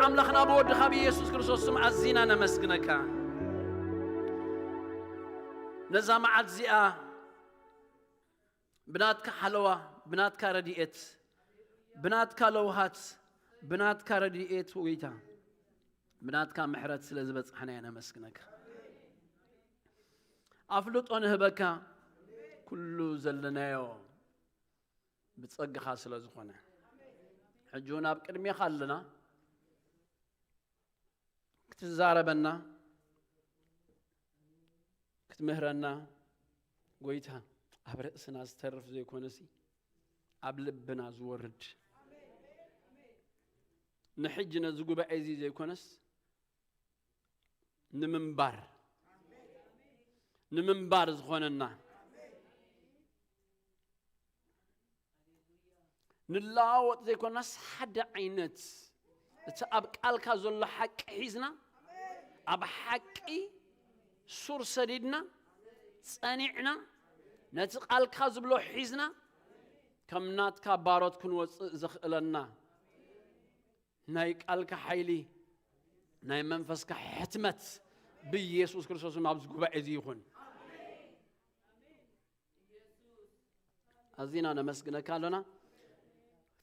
ኣምላኽና ብወድኻ ብኢየሱስ ክርስቶስ ስም ኣዚና ነመስግነካ። ነዛ መዓልቲ እዚኣ ብናትካ ሓለዋ፣ ብናትካ ረድኤት፣ ብናትካ ለውሃት፣ ብናትካ ረድኤት ጎይታ፣ ብናትካ ምሕረት ስለ ዝበጽሓና ኢና ነመስግነካ። ኣፍልጦ ንህበካ፣ ኩሉ ዘለናዮ ብጸግኻ ስለ ዝኾነ። ሕጂ እውን ኣብ ቅድሜኻ ኣለና። ክትዛረበና፣ ክትምህረና፣ ጎይታ፣ ኣብ ርእስና ዝተርፍ ዘይኮነሲ፣ ኣብ ልብና ዝወርድ፣ ንሕጂ ነዚ ጉባኤ እዚ ዘይኮነስ፣ ንምንባር፣ ንምንባር ዝኾነና፣ ንለዋወጥ ዘይኮናስ፣ ሓደ ዓይነት፣ እቲ ኣብ ቃልካ ዘሎ ሓቂ ሒዝና፣ ኣብ ሓቂ ሱር ሰዲድና፣ ጸኒዕና፣ ነቲ ቃልካ ዝብሎ ሒዝና፣ ከም ናትካ ባሮት ክንወጽእ ዘኽእለና ናይ ቃልካ ሓይሊ፣ ናይ መንፈስካ ሕትመት ብኢየሱስ ክርስቶስ ኣብዚ ጉባኤ እዚ ይኹን። ኣዚና ነመስግነካ ኣሎና።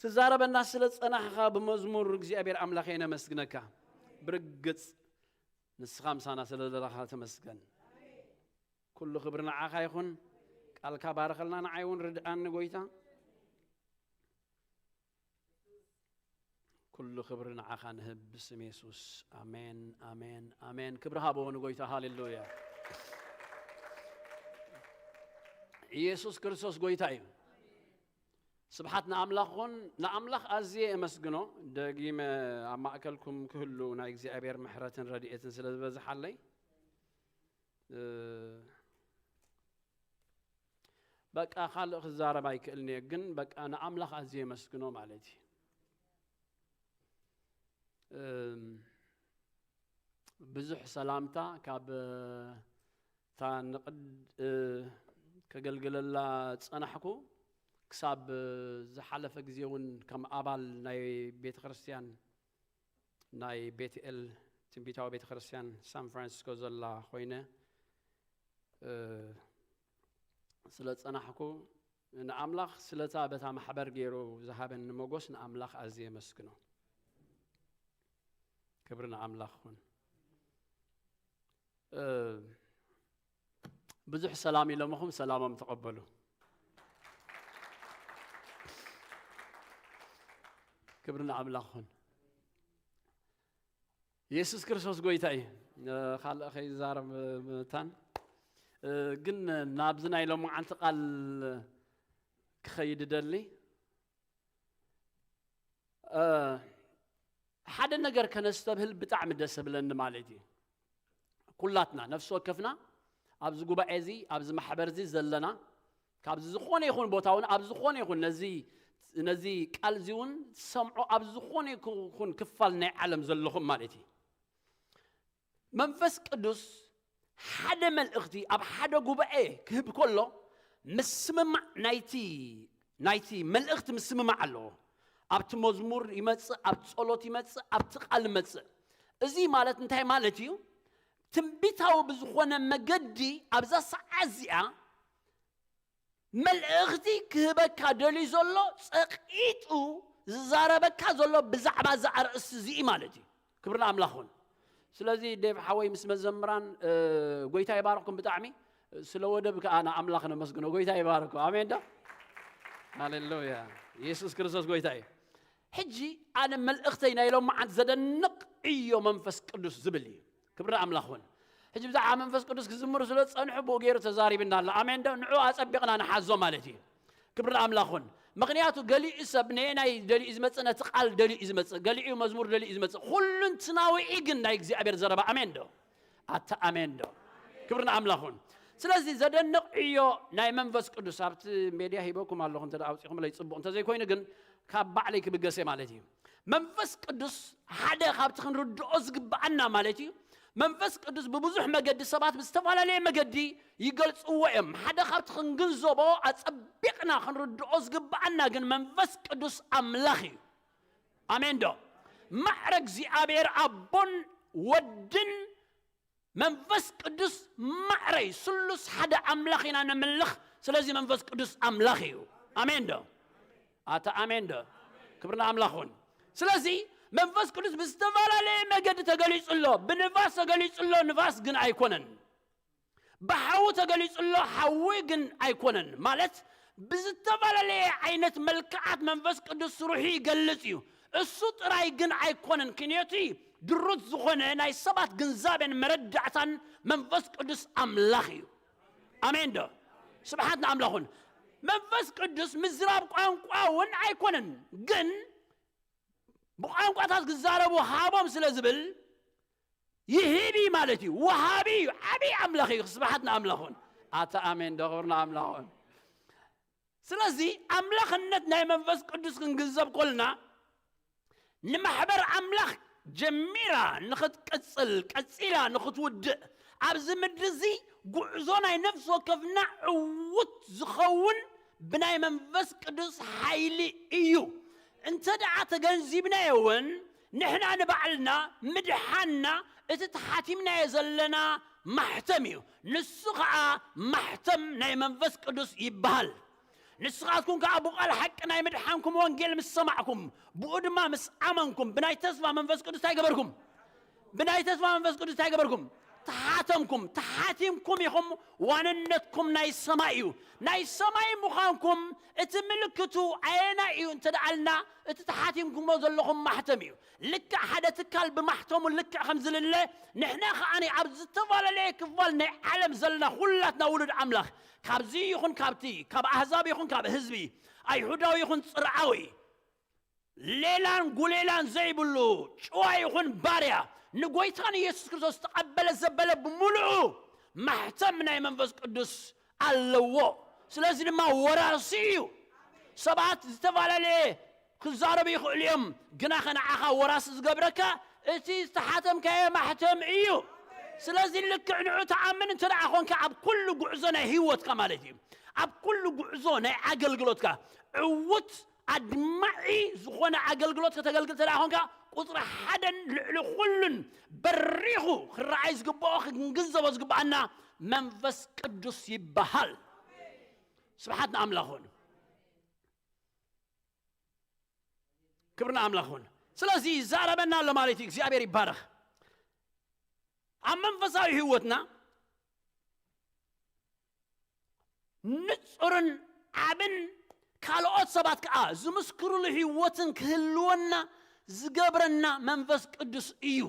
ትዛረበና ስለ ጸናሕኻ ብመዝሙር እግዚኣብሔር ኣምላኸይ ነመስግነካ። ብርግጽ ንስኻ ምሳና ስለ ዘለኻ ተመስገን። ኩሉ ክብሪ ንዓኻ ይኹን። ቃልካ ባርኸልና፣ ንዓይ እውን ርድኣኒ ጎይታ። ኩሉ ክብሪ ንዓኻ ንህብ ብስም የሱስ። ኣሜን፣ ኣሜን፣ ኣሜን። ክብሪ ሃብዎ ንጎይታ። ሃሌሉያ። ኢየሱስ ክርስቶስ ጎይታ እዩ። ስብሓት ንኣምላኽ ኹን። ንኣምላኽ ኣዝየ እመስግኖ። ደጊመ ኣብ ማእከልኩም ክህሉ ናይ እግዚኣብሔር ምሕረትን ረድኤትን ስለ ዝበዝሓለይ፣ እ፣ በቃ ካልእ ክዛረብ ኣይክእልን እየ፣ ግን በቃ ንኣምላኽ ኣዝየ እመስግኖ ማለት እዩ። እም፣ ብዙሕ ሰላምታ ካብ እታ ንቕድ-፣ እ፣ ከገልግለላ ጸናሕኩ፣ ክሳብ ዝሓለፈ ግዜ እውን ከም ኣባል ናይ ቤተ ክርስቲያን፣ ናይ ቤትኤል ትንቢታዊ ቤተ ክርስቲያን ሳን ፍራንሲስኮ ዘላ ኮይነ፣ እ፣ ስለ ጸናሕኩ፣ ንኣምላኽ ስለታ በታ ማሕበር ገይሩ ዝሃበኒ ሞጎስ ንኣምላኽ ኣዝየ የመስግኖ። ክብሪ ንኣምላኽ ይኹን። እ፣ ብዙሕ ሰላም ኢሎምኹም፣ ሰላሞም ተቐበሉ። ክብሪ ንኣምላኽ ይኹን። የሱስ ክርስቶስ ጎይታ እዩ። እ፣ ካልእ ከይዛረብ ምታን፣ እ፣ ግን ናብዚ ናይ ሎማዓንቲ ቃል ክኸይድ ደሊ። እ፣ ሓደ ነገር ከነስተብህል ብጣዕሚ ደስ ብለኒ ማለት እዩ። ኩላትና ነፍሲ ወከፍና ኣብዚ ጉባኤ እዚ፣ ኣብዚ ማሕበር እዚ ዘለና፣ ካብዚ ዝኾነ ይኹን ቦታ እውን፣ ኣብ ዝኾነ ይኹን ነዚ፣ ነዚ ቃል እዚ እውን ትሰምዖ ኣብ ዝኾነ ይኹን ክፋል ናይ ዓለም ዘለኹም ማለት እዩ። መንፈስ ቅዱስ ሓደ መልእኽቲ ኣብ ሓደ ጉባኤ ክህብ ከሎ፣ ምስምማዕ ናይቲ፣ ናይቲ መልእኽቲ ምስምማዕ ኣለዎ። ኣብቲ መዝሙር ይመጽእ፣ ኣብ ጸሎት ይመጽእ፣ ኣብቲ ቃል ይመጽእ። እዚ ማለት እንታይ ማለት እዩ? ትንቢታዊ ብዝኾነ መገዲ ኣብዛ ሰዓት እዚኣ መልእኽቲ ክህበካ ደልዩ ዘሎ፣ ጸቒጡ ዝዛረበካ ዘሎ ብዛዕባ እዚ ኣርእስቲ እዚ እዩ ማለት እዩ። ክብሪ ንኣምላኽ ይኹን። ስለዚ ዴቭ ሓወይ ምስ መዘምራን፣ እ፣ ጎይታ ይባርኽኩም ብጣዕሚ። ስለ ወደብ ከኣ ንኣምላኽ ነመስግኖ። ጎይታ ይባርኮ። ኣሜን ዶ? ሃሌሉያ። ኢየሱስ ክርስቶስ ጎይታ እዩ። ሕጂ ኣነ መልእኽተይ ናይ ሎማዓንቲ ዘደንቕ ዕዮ መንፈስ ቅዱስ ዝብል እዩ። ክብሪ ንኣምላኽ ይኹን። ሕጂ ብዛዕባ መንፈስ ቅዱስ ክዝምሩ ስለ ዝጸንሑ ብኡ ገይሩ ተዛሪብና ኣሎ። ኣሜን ዶ? ንዑ ኣጸቢቕና ንሓዞ ማለት እዩ። ክብሪ ንኣምላኽ ይኹን። ምኽንያቱ ገሊኡ ሰብ ነየናይ ደሊኡ ዝመጽእ፣ ነቲ ቃል ደሊኡ ዝመጽእ፣ ገሊኡ መዝሙር ደሊኡ ዝመጽእ፣ ኩሉንትናዊ ግን ናይ እግዚኣብሔር ዘረባ። ኣሜን ዶ? ኣታ ኣሜን ዶ? ክብሪ ንኣምላኽ ይኹን። ስለዚ ዘደንቕ ዕዮ ናይ መንፈስ ቅዱስ ኣብቲ ሜድያ ሂበኩም ኣለኹ፣ እንተ ደኣ ኣውጺኹምለይ ጽቡቕ፣ እንተ ዘይኮይኑ ግን ካብ ባዕለይ ክብገሰ ማለት እዩ። መንፈስ ቅዱስ ሓደ ካብቲ ክንርድኦ ዝግብኣና ማለት እዩ። መንፈስ ቅዱስ ብብዙሕ መገዲ ሰባት ብዝተፈላለየ መገዲ ይገልጽዎ እዮም። ሓደ ካብቲ ክንግንዘቦ ኣጸቢቕና ክንርድኦ ዝግብኣና ግን መንፈስ ቅዱስ ኣምላኽ እዩ። ኣሜን ዶ? ማዕረ እግዚኣብሔር ኣቦን ወድን መንፈስ ቅዱስ ማዕረይ ስሉስ ሓደ ኣምላኽ ኢና ነምልኽ። ስለዚ መንፈስ ቅዱስ ኣምላኽ እዩ። ኣሜን ዶ? ኣታ ኣሜን ዶ? ክብርና ኣምላኽ ኹን። ስለዚ መንፈስ ቅዱስ ብዝተፈላለየ መገዲ ተገሊጹ ኣሎ። ብንፋስ ተገሊጹ ኣሎ። ንፋስ ግን ኣይኮነን። ብሓዊ ተገሊጹ ኣሎ። ሓዊ ግን ኣይኮነን። ማለት ብዝተፈላለየ ዓይነት መልክዓት መንፈስ ቅዱስ ስርሑ ይገልጽ እዩ። እሱ ጥራይ ግን ኣይኮነን። ክንዮቲ ድሩት ዝኾነ ናይ ሰባት ግንዛቤን መረዳእታን መንፈስ ቅዱስ ኣምላኽ እዩ። ኣሜን ዶ? ስብሓት ንኣምላኹን። መንፈስ ቅዱስ ምዝራብ ቋንቋ እውን ኣይኮነን። ግን ብቋንቋታት ክዛረቡ ሃቦም ስለ ዝብል ይህብ እዩ ማለት እዩ። ወሃቢ እዩ። ዓብዪ ኣምላኽ እዩ። ስብሓት ንኣምላኹን። ኣታ ኣሜን ዶ? ክብርና ኣምላኹን። ስለዚ ኣምላኽነት ናይ መንፈስ ቅዱስ ክንግንዘብ ኮልና ንማሕበር ኣምላኽ ጀሚራ ንኽትቅጽል ቀጺላ ንኽትውድእ ኣብዚ ምድሪ እዚ ጉዕዞ ናይ ነፍሲ ወከፍና ዕውት ዝኸውን ብናይ መንፈስ ቅዱስ ሓይሊ እዩ። እንተ ደኣ ተገንዚብናዮ እውን ንሕና ንባዕልና ምድሓንና እቲ ተሓቲምናዮ ዘለና ማሕተም እዩ። ንሱ ኸዓ ማሕተም ናይ መንፈስ ቅዱስ ይበሃል። ንስኻትኩም ከኣ ብቓል ሓቂ ናይ ምድሓንኩም ወንጌል ምስ ሰማዕኩም፣ ብኡ ድማ ምስ ኣመንኩም፣ ብናይ ተስፋ መንፈስ ቅዱስ እንታይ ገበርኩም? ብናይ ተስፋ መንፈስ ቅዱስ እንታይ ገበርኩም? ተሓተምኩም። ተሓቲምኩም ኢኹም፣ ዋንነትኩም ናይ ሰማይ እዩ። ናይ ሰማይ ምዃንኩም እቲ ምልክቱ ኣየናይ እዩ እንተ ደኣልና፣ እቲ ተሓቲምኩሞ ዘለኹም ማሕተም እዩ። ልክዕ ሓደ ትካል ብማሕተሙ ልክዕ ከም ዝልለ፣ ንሕና ከኣ ኣብ ዝተፈላለየ ክፋል ናይ ዓለም ዘለና ኩላትና ውሉድ ኣምላኽ፣ ካብዚ ይኹን ካብቲ፣ ካብ ኣህዛብ ይኹን ካብ ህዝቢ፣ ኣይሁዳዊ ይኹን ጽርዓዊ፣ ሌላን ጉሌላን ዘይብሉ፣ ጭዋ ይኹን ባርያ፣ ንጎይታ ንየሱስ ክርስቶስ ተቐበለ ዘበለ ብምሉኡ ማሕተም ናይ መንፈስ ቅዱስ ኣለዎ። ስለዚ ድማ ወራሲ እዩ። ሰባት ዝተፈላለየ ክዛረቡ ይኽእሉ እዮም፣ ግና ኸ ንዓኻ ወራሲ ዝገብረካ እቲ ዝተሓተምካዮ ማሕተም እዩ። ስለዚ ልክዕ ንዑ ተኣምን እንተ ደኣ ኾንካ፣ ኣብ ኩሉ ጉዕዞ ናይ ህይወትካ ማለት እዩ፣ ኣብ ኩሉ ጉዕዞ ናይ ኣገልግሎትካ ዕውት ኣድማዒ ዝኾነ ኣገልግሎት ከተገልግል እንተ ደኣ ኾንካ፣ ቁጽሪ ሓደን ልዕሊ ኩሉን በሪኹ ክረኣይ ዝግብኦ፣ ክንግንዘቦ ዝግብኣና መንፈስ ቅዱስ ይበሃል። ስብሓት ንኣምላኽ ኹን። ክብሪ ንኣምላኽ ኹን። ስለዚ ይዛረበና ኣሎ ማለት እዩ። እግዚኣብሔር ይባረኽ። ኣብ መንፈሳዊ ህይወትና ንጹርን ዓብን ካልኦት ሰባት ከኣ ዝምስክሩሉ ህይወትን ክህልወና ዝገብረና መንፈስ ቅዱስ እዩ።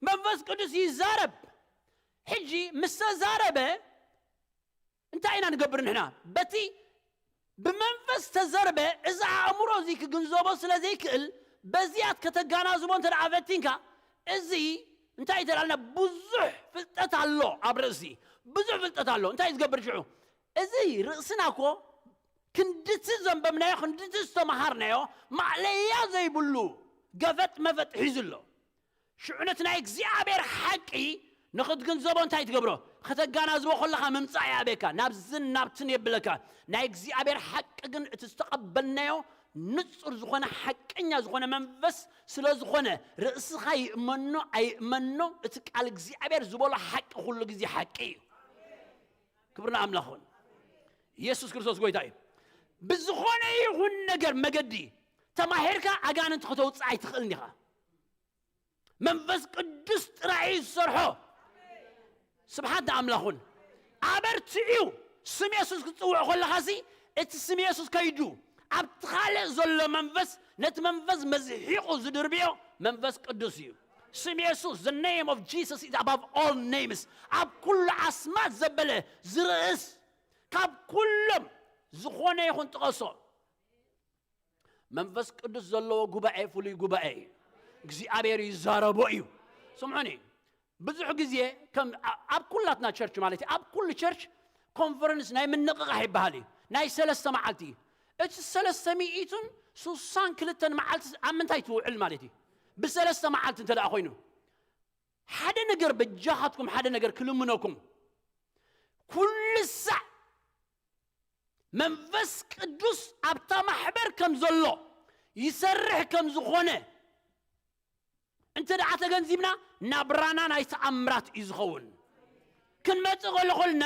መንፈስ ቅዱስ ይዛረብ። ሕጂ ምስ ተዛረበ እንታይ ኢና ንገብር ንሕና? በቲ ብመንፈስ ተዘርበ እዚ ኣእምሮ እዚ ክግንዘቦ ስለ ዘይክእል፣ በዚያት ከተጋናዝቦ እንተ ደኣ ፈቲንካ፣ እዚ እንታይ ተላልና? ብዙሕ ፍልጠት ኣሎ ኣብ ርእሲ፣ ብዙሕ ፍልጠት ኣሎ። እንታይ ዝገብር ሽዑ? እዚ ርእስና እኮ ክንድቲ ዘንበብናዮ፣ ክንድቲ ዝተመሃርናዮ ማዕለያ ዘይብሉ ገፈጥ መፈጥ ሒዙ ኣሎ። ሽዑ ነቲ ናይ እግዚኣብሔር ሓቂ ንኽትግንዘቦ እንታይ ትገብሮ? ከተጋናዝቦ ከለኻ ምምጻእ ይኣብየካ፣ ናብዝን ናብትን የብለካ። ናይ እግዚኣብሔር ሓቂ ግን እቲ ዝተቐበልናዮ ንጹር ዝኾነ ሓቀኛ ዝኾነ መንፈስ ስለ ዝኾነ፣ ርእስኻ ይእመኖ ኣይእመኖ፣ እቲ ቃል እግዚኣብሔር ዝበሎ ሓቂ ኩሉ ግዜ ሓቂ እዩ። ክብሪ ንኣምላኽ ይኹን። ኢየሱስ ክርስቶስ ጎይታ እዩ። ብዝኾነ ይኹን ነገር መገዲ ተማሂርካ ኣጋንንቲ ከተውፅእ ኣይትኽእልን ኢኻ። መንፈስ ቅዱስ ጥራይ እዩ ዝሰርሖ። ስብሓት ንኣምላኽ ይኹን። ኣበርትዕዩ። ስም የሱስ ክትጽውዕ ከለኻሲ እቲ ስም የሱስ ከይዱ ኣብቲ ካልእ ዘሎ መንፈስ፣ ነቲ መንፈስ መዝሒቑ ዝድርብዮ መንፈስ ቅዱስ እዩ። ስም የሱስ፣ the name of Jesus is above all names፣ ኣብ ኩሉ ኣስማት ዘበለ ዝርእስ፣ ካብ ኩሎም ዝኾነ ይኹን ጥቀሶ። መንፈስ ቅዱስ ዘለዎ ጉባኤ ፍሉይ ጉባኤ እዩ። እግዚኣብሔር ይዛረቦ እዩ። ስምዑኒ፣ ብዙሕ ግዜ ከም ኣ-፣ ኣብ ኩላትና ቸርች ማለት እዩ፣ ኣብ ኩሉ ቸርች ኮንፈረንስ ናይ ምንቕቓሕ ይበሃል እዩ። ናይ ሰለስተ መዓልቲ እዩ። እቲ ሰለስተ ሚእትን ስሳን ክልተን መዓልቲ ኣብ ምንታይ ትውዕል ማለት እዩ? ብሰለስተ መዓልቲ እንተ ደኣ ኮይኑ፣ ሓደ ነገር በጃኻትኩም ሓደ ነገር ክልምነኩም። ኩሉ ሳዕ መንፈስ ቅዱስ ኣብታ ማሕበር ከም ዘሎ፣ ይሰርሕ ከም ዝኾነ እንተ ደኣ ተገንዚብና፣ ናብራና ናይ ተኣምራት እዩ ዝኸውን። ክንመጽእ ከሎ ኾልና፣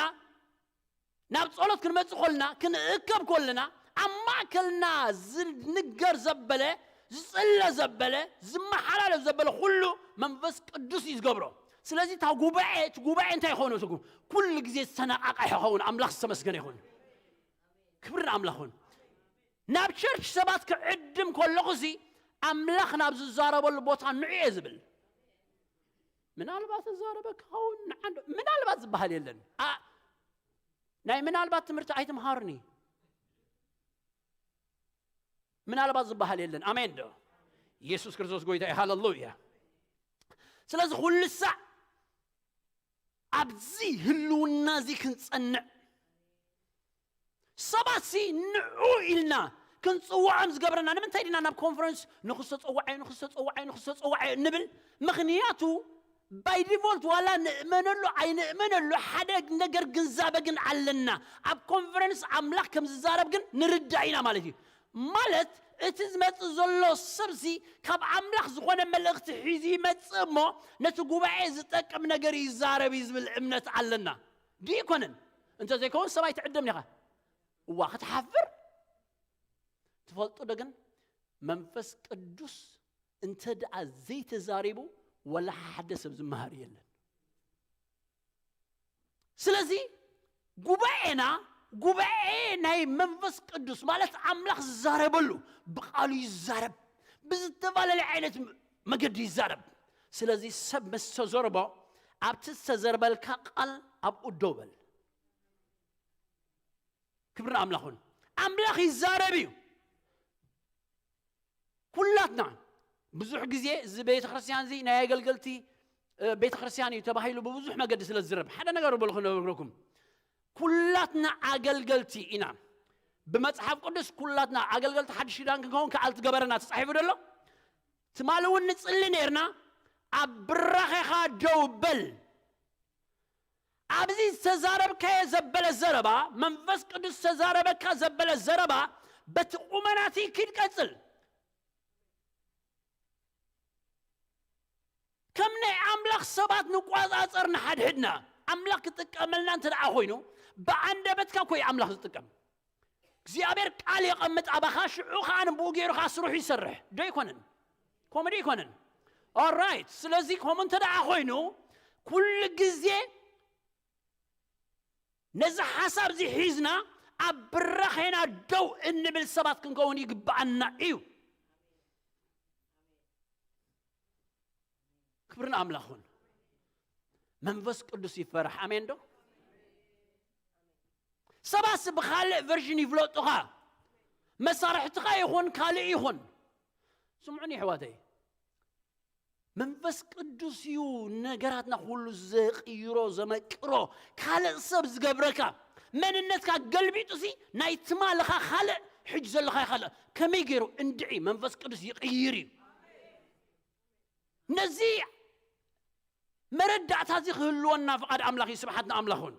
ናብ ጸሎት ክንመጽእ ከልና፣ ክንእከብ ከለና፣ ኣብ ማእከልና ዝንገር ዘበለ፣ ዝጽለ ዘበለ፣ ዝመሓላለፍ ዘበለ ኩሉ መንፈስ ቅዱስ እዩ ዝገብሮ። ስለዚ እታ ጉባኤ፣ እቲ ጉባኤ እንታይ ይኸውን? እቲ ጉ-፣ ኩሉ ግዜ ዝተነቓቕሐ ይኸውን። ኣምላኽ ዝተመስገነ ይኹን። ክብሪ ንኣምላኽ ይኹን። ናብ ቸርች ሰባት ክዕድም ከለኹ ሲ ኣምላኽ ናብ ዝዛረበሉ ቦታ ንዑ እየ ዝብል። ምናልባት እዛረበካ ኸውን ንዓንዶ ምናልባት ዝበሃል የለን። ኣ-፣ ናይ ምናልባት ትምህርቲ ኣይትምሃርኒ። ምናልባት ዝበሃል የለን። ኣሜን ዶ? ኢየሱስ ክርስቶስ ጎይታ እዩ። ሃሌሉያ። ስለዚ ኩሉ ሳዕ ኣብዚ ህልውና እዚ ክንጸንዕ፣ ሰባት ሲ ንዑ ኢልና ክንጽውዖም ዝገብረና ንምንታይ ዲና ናብ ኮንፈረንስ ንክስተጸዋዓዩ ንክስተጸዋዓዩ ንክስተጸዋዓዩ እንብል? ምኽንያቱ ባይ ዲፎልት ዋላ ንእመነሉ ኣይንእመነሉ ሓደ ነገር ግንዛበ ግን ኣለና። ኣብ ኮንፈረንስ ኣምላኽ ከም ዝዛረብ ግን ንርዳእ ኢና ማለት እዩ። ማለት እቲ ዝመጽእ ዘሎ ሰብሲ ካብ ኣምላኽ ዝኾነ መልእኽቲ ሒዙ ይመጽእ እሞ ነቲ ጉባኤ ዝጠቅም ነገር ይዛረብ እዩ ዝብል እምነት ኣለና። ድዩ ይኮነን? እንተዘይከውን ሰብ ኣይትዕደምን ኢኻ። እዋ ክትሓፍር። ትፈልጡ ዶ ግን መንፈስ ቅዱስ እንተ ደኣ ዘይተዛሪቡ ወላ ሓደ ሰብ ዝመሃር የለን። ስለዚ ጉባኤና ጉባኤ ናይ መንፈስ ቅዱስ ማለት ኣምላኽ ዝዛረበሉ ብቃሉ ይዛረብ፣ ብዝተፈላለየ ዓይነት መገዲ ይዛረብ። ስለዚ ሰብ ምስ ተዘርቦ ኣብቲ ዝተዘርበልካ ቃል ኣብኡ ደው በል። ክብሪ ንኣምላኽ ይኹን። ኣምላኽ ይዛረብ እዩ። ኩላትና ብዙሕ ግዜ እዚ ቤተ ክርስቲያን እዚ ናይ ኣገልገልቲ እ፣ ቤተ ክርስቲያን እዩ ተባሂሉ ብብዙሕ መገዲ ስለ ዝዝረብ ሓደ ነገር በልኹ ነግረኩም። ኩላትና ኣገልገልቲ ኢና። ብመጽሓፍ ቅዱስ ኩላትና ኣገልገልቲ ሓድሽ ኪዳን ክንከውን ከኣል ትገበረና ተጻሒፉ ደሎ። ትማሊ እውን ንጽሊ ነርና። ኣብ ብራኸኻ ደው በል። ኣብዚ ዝተዛረብካዮ ዘበለ ዘረባ መንፈስ ቅዱስ ዝተዛረበካ ዘበለ ዘረባ በቲ ቁመናቲ ኪድ ቀጽል። ከም ናይ ኣምላኽ ሰባት ንቋጻጸር ንሓድሕድና። ኣምላኽ ክጥቀመልና እንተ ደኣ ኮይኑ ብኣንደበትካ ኮይ ኣምላኽ ዝጥቀም። እግዚኣብሔር ቃል የቐምጥ ኣባኻ ሽዑ ኸዓ ንብኡ ገይሩ ኸዓ ስርሑ ይሰርሕ ዶ ይኮነን? ከምኡ ዶ ይኮነን? Alright። ስለዚ ከምኡ እንተ ደኣ ኮይኑ ኩሉ ግዜ ነዚ ሓሳብ እዚ ሒዝና ኣብ ብራኸና ደው እንብል ሰባት ክንከውን ይግብኣና እዩ። ክብርን ኣምላኹን መንፈስ ቅዱስ ይፈራሕ። ኣሜን ዶ? ሰባስ ብኻልእ ቨርዥን ይፍለጡኻ። መሳርሕትኻ ይኹን ካልእ ይኹን። ስምዑን ይሕዋተይ፣ መንፈስ ቅዱስ እዩ ነገራትና ኩሉ ዘቕይሮ፣ ዘመቅሮ፣ ካልእ ሰብ ዝገብረካ መንነትካ ገልቢጡ ሲ ናይ ትማልኻ ካልእ ሕጂ ዘለኻ ካልእ ከመይ ገይሩ እንድዒ መንፈስ ቅዱስ ይቕይር እዩ። ነዚ መረዳእታ እዚ ክህልወና ፍቓድ ኣምላኽ እዩ። ስብሓት ንኣምላኽ ይኹን።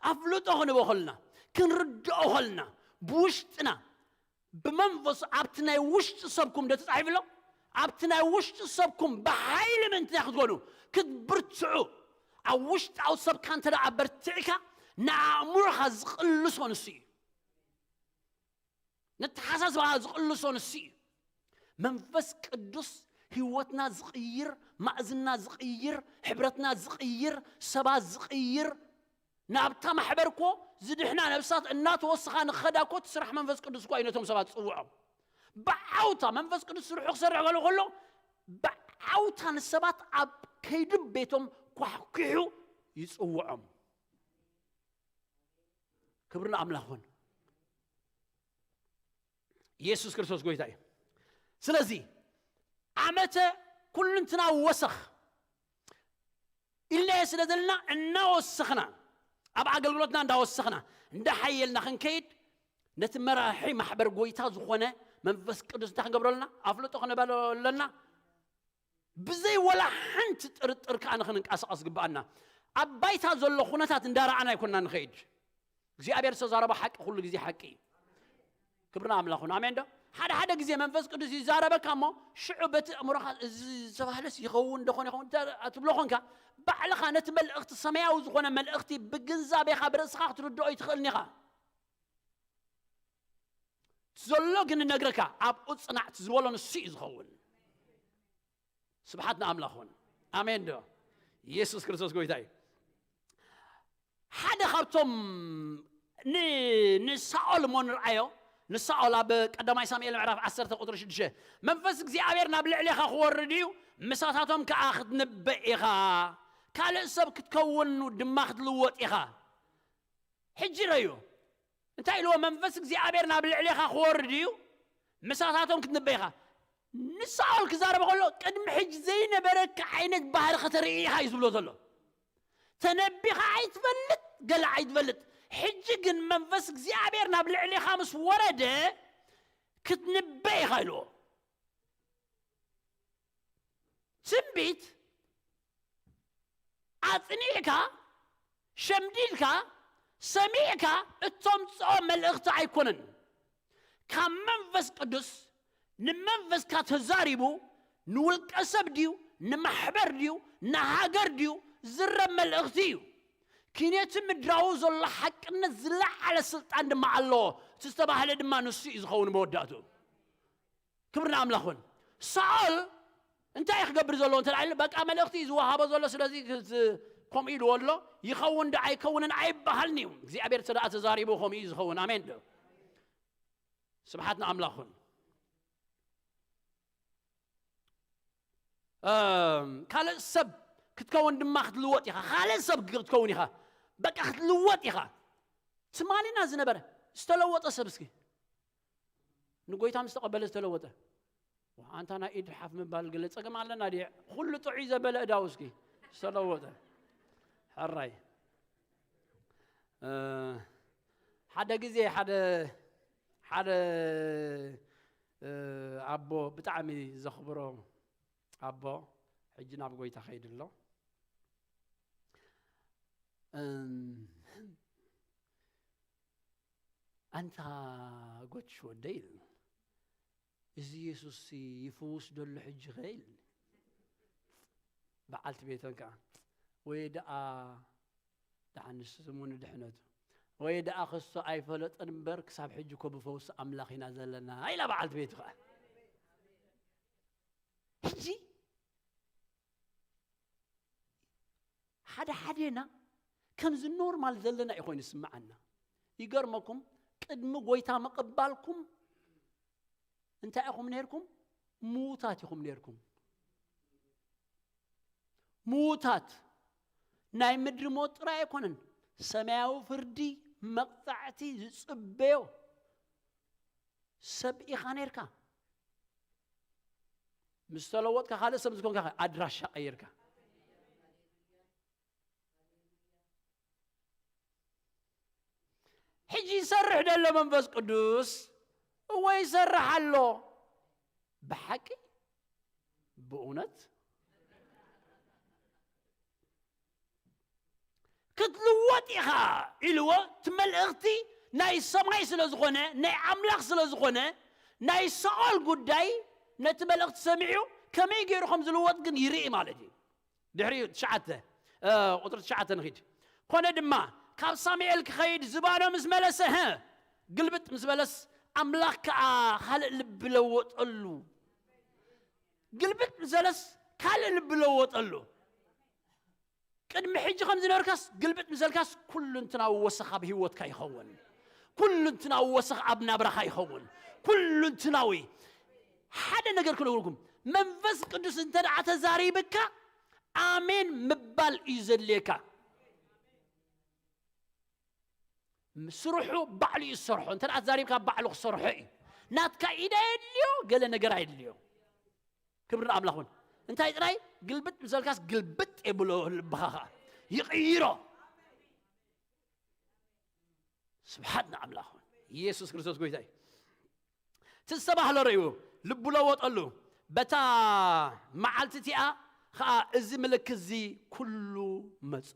ኣፍልጦ ክንቦ ኸልና ክንርድኦ ኸልና ብውሽጥና ብመንፈሱ ኣብቲ ናይ ውሽጢ ሰብኩም ዶ ተጻሒፉ ኣሎ? ኣብቲ ናይ ውሽጢ ሰብኩም ብሓይሊ ምእንቲ ክትኮኑ ክትብርትዑ ኣብ ውሽጣዊ ሰብካ እንተ ደኣ በርቲዕካ ንኣእምሮኻ ዝቕልሶ ንሱ እዩ። ነተሓሳስባ ዝቕልሶ ንሱ እዩ። መንፈስ ቅዱስ ህይወትና ዝቕይር፣ ማእዝና ዝቕይር፣ ሕብረትና ዝቕይር፣ ሰባት ዝቕይር፣ ናብታ ማሕበር እኮ ዝድሕና ነብሳት እናተወስኻ ንኸዳ እኮ እቲ ስራሕ መንፈስ ቅዱስ እኮ እዩ ነቶም ሰባት ዝጽውዖም። ብዓውታ መንፈስ ቅዱስ ስርሑ ክሰርሕ ከሎ ከሎ ብዓውታ ንሰባት ኣብ ከይዲ ቤቶም ኳሕኲሑ ይጽውዖም። ክብሪ ንኣምላኽ ይኹን። ኢየሱስ ክርስቶስ ጎይታ እዩ። ስለዚ ዓመተ ኩልንትና ወሰኽ ኢልናዮ ስለ ዘለና እናወሰኽና ኣብ ኣገልግሎትና እንዳወሰኽና እንዳሓየልና ክንከይድ ነቲ መራሒ ማሕበር ጎይታ ዝኾነ መንፈስ ቅዱስ እንታይ ክንገብሮ ኣለና? ኣፍልጦ ክንበሎ ኣለና። ብዘይ ወላ ሓንቲ ጥርጥር ከኣ ንኽንንቀሳቐስ ግብኣና። ኣብ ባይታ ዘሎ ኩነታት እንዳረኣና ኣይኮንና ንኸይድ። እግዚኣብሔር ዝተዛረበ ሓቂ ኩሉ ግዜ ሓቂ እዩ። ክብርና ኣምላኽ ይኹን። ኣሜን ዶ? ሓደ ሓደ ግዜ መንፈስ ቅዱስ ይዛረበካ እሞ ሽዑ በቲ ኣእምሮኻ እዚ ዝተባህለስ ይኸውን እንደኾነ ይኸውን እንተ ትብሎ ኾንካ፣ ባዕልኻ ነቲ መልእኽቲ፣ ሰማያዊ ዝኾነ መልእኽቲ ብግንዛቤኻ ብርእስኻ ክትርድኦ ይትኽእልን ኢኻ። ዘሎ ግን እነግረካ፣ ኣብኡ ጽናዕ፣ እቲ ዝበሎ ንሱ እዩ ዝኸውን። ስብሓት ንኣምላኽ ኹን። ኣሜን ዶ? ኢየሱስ ክርስቶስ ጎይታ እዩ። ሓደ ካብቶም ን- ንሳኦል እሞ ንርኣዮ። ንሳኦል ኣብ ቀዳማይ ሳሙኤል ምዕራፍ ዓሰርተ ቁጥሪ ሽዱሽተ፣ መንፈስ እግዚኣብሔር ናብ ልዕሌኻ ክወርድ እዩ፣ ምሳታቶም ከዓ ክትንበእ ኢኻ፣ ካልእ ሰብ ክትከውን ድማ ክትልወጥ ኢኻ። ሕጂ ረዮ እንታይ ኢልዎ? መንፈስ እግዚኣብሔር ናብ ልዕሌኻ ክወርድ እዩ፣ ምሳታቶም ክትንበይ ኢኻ። ንሳኦል ክዛረበ ከሎ ቅድሚ ሕጂ ዘይነበረካ ዓይነት ባህሪ ከተርኢ ኢኻ እዩ ዝብሎ ዘሎ። ተነቢኻ ኣይትፈልጥ፣ ገለ ኣይትፈልጥ። ሕጂ ግን መንፈስ እግዚኣብሔር ናብ ልዕሌኻ ምስ ወረደ ክትንበይ ኢኻ ኢልዎ። ትንቢት ኣጽኒዕካ፣ ሸምዲድካ፣ ሰሚዕካ እተምጽኦ መልእኽቲ ኣይኮነን። ካብ መንፈስ ቅዱስ ንመንፈስካ ተዛሪቡ፣ ንውልቀ ሰብ ድዩ፣ ንማሕበር ድዩ፣ ንሃገር ድዩ ዝረብ መልእኽቲ እዩ። ኪነቲ ምድራዊ ዘሎ ሓቅነት ዝለዓለ ስልጣን ድማ ኣለዎ። እቲ ዝተባህለ ድማ ንሱ እዩ ዝኸውን መወዳእቱ። ክብሪ ንኣምላኽ ይኹን። ሳኦል እንታይ እዩ ክገብር ዘለዎ እንተ ኢሉ፣ በቃ መልእኽቲ እዩ ዝወሃቦ ዘሎ፣ ስለዚ ክዝ- ከምኡ ኢልዎ ኣሎ። ይኸውን ዶ ኣይከውንን ኣይበሃልን እዩ። እግዚኣብሔር ስለ ተዛሪቡ ከምኡ እዩ ዝኸውን። ኣሜን ዶ? ስብሓት ንኣምላኽ ይኹን። እም፣ ካልእ ሰብ ክትከውን ድማ ክትልወጥ ኢኻ። ካልእ ሰብ ክትከውን ኢኻ። በቃ ክትልወጥ ኢኻ። ትማሊና ዝነበረ ዝተለወጠ ሰብ እስኪ ንጎይታ ምስ ተቐበለ ዝተለወጠ። ኣንታ ናይ ኢድ ሓፍ ምባል ገለ ጸገም ኣለና ድየ? ኩሉ ጥዑይ ዘበለ እዳው እስኪ ዝተለወጠ። ሕራይ። እ፣ ሓደ ግዜ ሓደ ሓደ እ፣ ኣቦ ብጣዕሚ ዘኽብሮ ኣቦ ሕጂ ናብ ጎይታ ኸይዱ ኣሎ። እም፣ ኣንታ ጎች ወደይ ኢሉ፣ እዚ የሱስ ይፍውስ ደሎ ሕጂ ኸ ኢሉ። በዓልቲ ቤተን ከዓ ወይ ደኣ ደሓን ንሱ ስሙ ንድሕነቱ ወይ ደኣ ክሱ ኣይፈለጠን እምበር ክሳብ ሕጂ እኮ ብፈውሲ ኣምላኽ ኢና ዘለና ኢላ በዓልቲ ቤቱ ከዓ። ሕጂ ሓደ ሓደና ከምዚ ኖርማል ዘለና እዩ ኮይኑ ይስምዓና። ይገርመኩም፣ ቅድሚ ጎይታ ምቕባልኩም እንታይ ኢኹም ነርኩም? ምዉታት ኢኹም ነርኩም። ምዉታት ናይ ምድሪ ሞት ጥራይ ኣይኮነን፣ ሰማያዊ ፍርዲ መቕጻዕቲ ዝጽበዮ ሰብ ኢኻ ነርካ። ምስ ተለወጥካ ካልእ ሰብ ዝኾንካ ኣድራሻ ቀይርካ። ሕጂ ይሰርሕ ደሎ መንፈስ ቅዱስ እወ ይሰርሕ ኣሎ። ብሓቂ ብእውነት ክትልወጥ ኢኻ ኢልዎ። እቲ መልእኽቲ ናይ ሰማይ ስለ ዝኾነ፣ ናይ ኣምላኽ ስለ ዝኾነ፣ ናይ ሳኦል ጉዳይ ነቲ መልእኽቲ ሰሚዑ ከመይ ገይሩ ከም ዝልወጥ ግን ይርኢ ማለት እዩ። ድሕሪኡ ትሽዓተ፣ እ፣ ቁፅሪ ትሽዓተ ንኺድ። ኮነ ድማ ካብ ሳሙኤል ክኸይድ ዝባኖ ምስ መለሰ፣ ሀ፣ ግልብጥ ምስ በለስ ኣምላኽ ከዓ ካልእ ልቢ ለወጠሉ። ግልብጥ ምስ በለስ ካልእ ልቢ ለወጠሉ። ቅድሚ ሕጂ ከም ዝነበርካስ ግልብጥ ምስ በልካስ ኩሉንትናዊ ወሰኽ ኣብ ህይወትካ ይኸውን። ኩሉንትናዊ ወሰኽ ኣብ ናብራኻ ይኸውን። ኩሉንትናዊ ሓደ ነገር ክነግርኩም፣ መንፈስ ቅዱስ እንተ ደኣ ተዛሪብካ ኣሜን ምባል እዩ ዘድልየካ። ስርሑ ባዕሉ እዩ ዝሰርሖ። እንተ ደኣ ተዛሪብካ ባዕሉ ክሰርሖ እዩ። ናትካ ኢድ ኣየድልዮ፣ ገለ ነገር ኣየድልዮ። ክብሪ ንኣምላኽ እውን እንታይ ጥራይ ግልብጥ ምሰልካስ ግልብጥ የብሎ ልብኻ ኸዓ ይቕይሮ። ስብሓት ንኣምላኽ እውን። ኢየሱስ ክርስቶስ ጎይታ እዩ። እቲ ዝተባህለ ርእዩ ልቡ ለወጠሉ። በታ መዓልቲ እቲኣ ኸዓ እዚ ምልክት እዚ ኩሉ መጾ።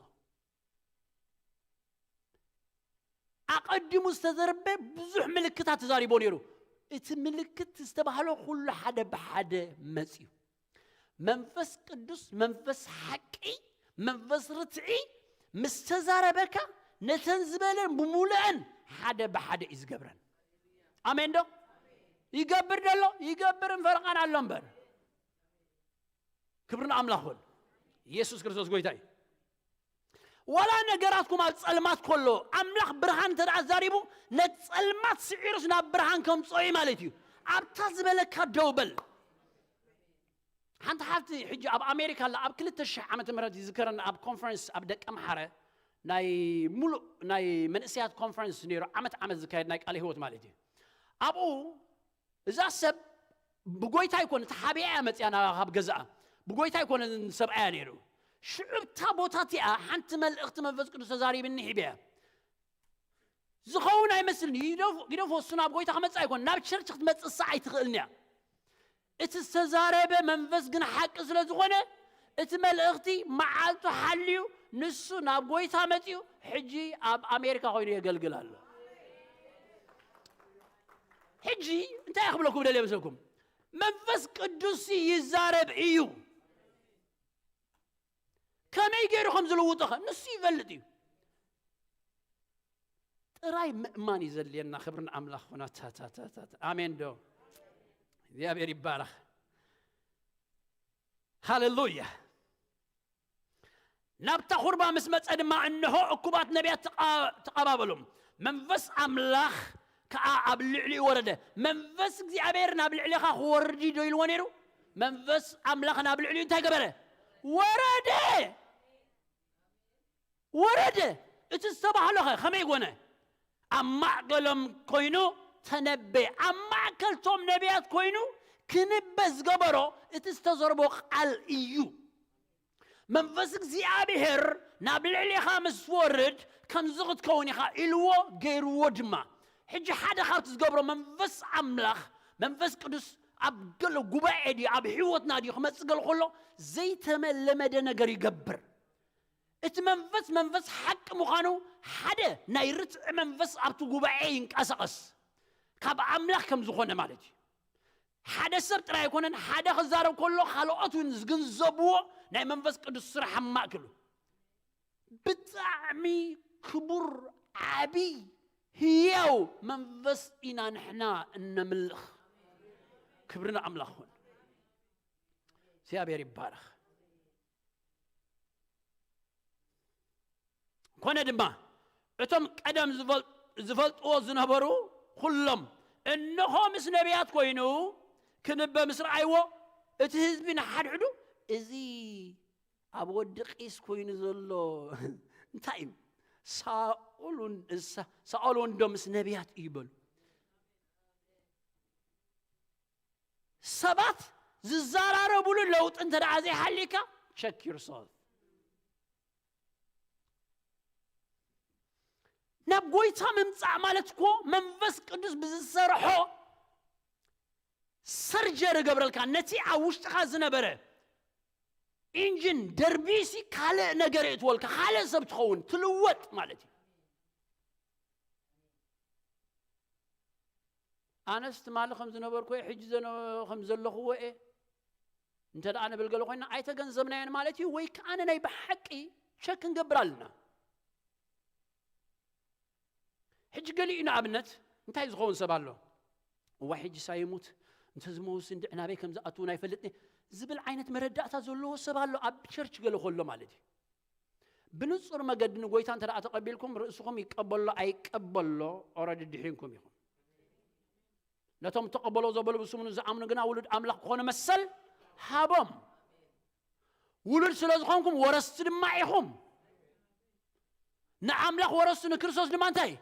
ኣቐዲሙ ዝተዘርበ ብዙሕ ምልክታት ተዛሪቦ ነይሩ። እቲ ምልክት ዝተባህሎ ኩሉ ሓደ ብሓደ መጽዩ። መንፈስ ቅዱስ፣ መንፈስ ሓቂ፣ መንፈስ ርትዒ ምስ ተዛረበካ፣ ነተን ዝበለን ብምሉአን ሓደ ብሓደ እዩ ዝገብረን። ኣሜን ዶ? ይገብር ደሎ? ይገብርን ፈረቓን ኣሎ እምበር። ክብሪ ንኣምላኽ ይኹን። ኢየሱስ ክርስቶስ ጎይታ እዩ። ዋላ ነገራትኩም ኣብ ጸልማት ከሎ፣ ኣምላኽ ብርሃን እንተ ደኣ ዛሪቡ፣ ነቲ ጸልማት ስዒሩስ ናብ ብርሃን ከምጽኦ እዩ ማለት እዩ። ኣብታ ዝበለካ ደው በል። ሓንቲ ሓፍቲ ሕጂ ኣብ ኣሜሪካ ኣላ፣ ኣብ ክልተ ሽሕ ዓመተ ምህረት ይዝከረኒ፣ ኣብ ኮንፈረንስ ኣብ ደቀ ምሓረ ናይ ሙሉእ ናይ መንእሰያት ኮንፈረንስ ነይሩ፣ ዓመት ዓመት ዝካየድ ናይ ቃለ ህይወት ማለት እዩ። ኣብኡ እዛ ሰብ ብጎይታ ኣይኮነ፣ ተሓቢኣ እያ መጽያ ናብ፣ ካብ ገዛኣ። ብጎይታ ኣይኮነ ሰብኣያ ነይሩ። ሽዑ እታ ቦታ እቲኣ ሓንቲ መልእኽቲ መንፈስ ቅዱስ ተዛሪብኒ ሂበያ። ዝኸውን ኣይመስልን። ይደፍ-፣ ይደፎ እሱ ናብ ጎይታ ክመጽእ ኣይኮነ፣ ናብ ቸርች ክትመጽእ እሳ ኣይትኽእልን እያ። እቲ ዝተዛረበ መንፈስ ግን ሓቂ ስለ ዝኾነ፣ እቲ መልእኽቲ መዓልቱ ሓልዩ ንሱ ናብ ጎይታ መጽዩ፣ ሕጂ ኣብ ኣሜሪካ ኮይኑ የገልግል ኣሎ። ሕጂ እንታይ ክብለኩም ደልየ መስለኩም? መንፈስ ቅዱስ ይዛረብ እዩ። ከመይ ገይሩ ከም ዝልውጠኸ ንሱ ይፈልጥ እዩ። ጥራይ ምእማን እዩ ዘድልየና። ክብሪ ንኣምላኽ ይኹን። ኣታታታታ። ኣሜን ዶ? እግዚኣብሔር ይባረኽ። ሃሌሉያ። ናብታ ኹርባ ምስ መጸ ድማ፣ እንሆ እኩባት ነቢያት ተቓ-፣ ተቐባበሎም፣ መንፈስ ኣምላኽ ከኣ ኣብ ልዕሊኡ ወረደ። መንፈስ እግዚኣብሔር ናብ ልዕሌኻ ክወርድ እዩ ዶ ኢልዎ ነይሩ? መንፈስ ኣምላኽ ናብ ልዕሊኡ እንታይ ገበረ? ወረደ። ወረደ። እቲ ዝተባህሎኸ ከመይ ኮነ? ኣብ ማእከሎም ኮይኑ ተነበየ። ኣብ ማእከልቶም ነቢያት ኮይኑ ክንበ ዝገበሮ እቲ ዝተዘርቦ ቃል እዩ። መንፈስ እግዚኣብሔር ናብ ልዕሌኻ ምስ ወርድ ከምዚ ክትከውን ኢኻ ኢልዎ፣ ገይርዎ ድማ። ሕጂ ሓደ ካብቲ ዝገብሮ መንፈስ ኣምላኽ፣ መንፈስ ቅዱስ ኣብ ገለ ጉባኤ ድዩ ኣብ ህይወትና ድዩ ክመጽእ ገለ ከሎ ዘይተመለመደ ነገር ይገብር። እቲ መንፈስ መንፈስ ሓቂ ምዃኑ ሓደ ናይ ርትዒ መንፈስ ኣብቲ ጉባኤ ይንቀሳቐስ ካብ ኣምላኽ ከም ዝኾነ ማለት እዩ። ሓደ ሰብ ጥራይ ኣይኮነን፣ ሓደ ክዛረብ ከሎ ካልኦት እውን ዝግንዘብዎ ናይ መንፈስ ቅዱስ ስራሕ ኣብ ማእከሉ። ብጣዕሚ ክቡር ዓቢ ህያው መንፈስ ኢና ንሕና እነምልኽ። ክብሪ ንኣምላኽ ይኹን። እግዚኣብሔር ይባረኽ። ኮነ ድማ እቶም ቀደም ዝፈል-፣ ዝፈልጥዎ ዝነበሩ ኩሎም እንሆ ምስ ነቢያት ኮይኑ ክንበ ምስ ረኣይዎ እቲ ህዝቢ ንሓድሕዱ እዚ ኣብ ወዲ ቂስ ኮይኑ ዘሎ እንታይ እዩ? ሳኦል ወን-፣ ሳ-፣ ሳኦል ወንዶ ምስ ነቢያት እዩ በሉ። ሰባት ዝዘራረቡሉ ለውጢ እንተ ደኣ ዘይሃልዩካ፣ check yourself። ናብ ጎይታ ምምጻእ ማለት እኮ መንፈስ ቅዱስ ብዝሰርሖ ሰርጀሪ ገብረልካ፣ ነቲ ኣብ ውሽጥኻ ዝነበረ ኢንጂን ደርቢሲ ካልእ ነገር የእትወልካ፣ ካልእ ሰብ ትኸውን፣ ትልወጥ ማለት እዩ። ኣነስ ትማሊ ከም ዝነበርኩ እየ፣ ሕጂ ዘነ-፣ ከም ዘለኹዎ እየ። እንተ ደኣ ንብል ገለ ኮይና ኣይተገንዘብናዮን ማለት እዩ፣ ወይ ከኣ ናይ ብሓቂ ቸክ ክንገብር ኣለና። ሕጂ ገሊኡ ንኣብነት እንታይ ዝኸውን ሰብ ኣሎ? እዋ ሕጂ ሳይሙት፣ እንተ ዝመውስ እንድዒ ናበይ ከም ዝኣትውን ኣይፈልጥን ዝብል ዓይነት መረዳእታ ዘለዎ ሰብ ኣሎ፣ ኣብ ቸርች ገለ ከሎ ማለት እዩ። ብንጹር መገዲ ንጎይታ እንተ ደኣ ተቐቢልኩም፣ ርእስኹም ይቀበሎ ኣይቀበሎ፣ ኦረዲ ድሒንኩም ኢኹም። ነቶም ተቐበሎ ዘበሉ ብስሙ ንዝኣምኑ ግና ውሉድ ኣምላኽ ክኾኑ መሰል ሃቦም። ውሉድ ስለ ዝኾንኩም ወረስቲ ድማ ኢኹም። ንኣምላኽ ወረስቲ፣ ንክርስቶስ ድማ እንታይ?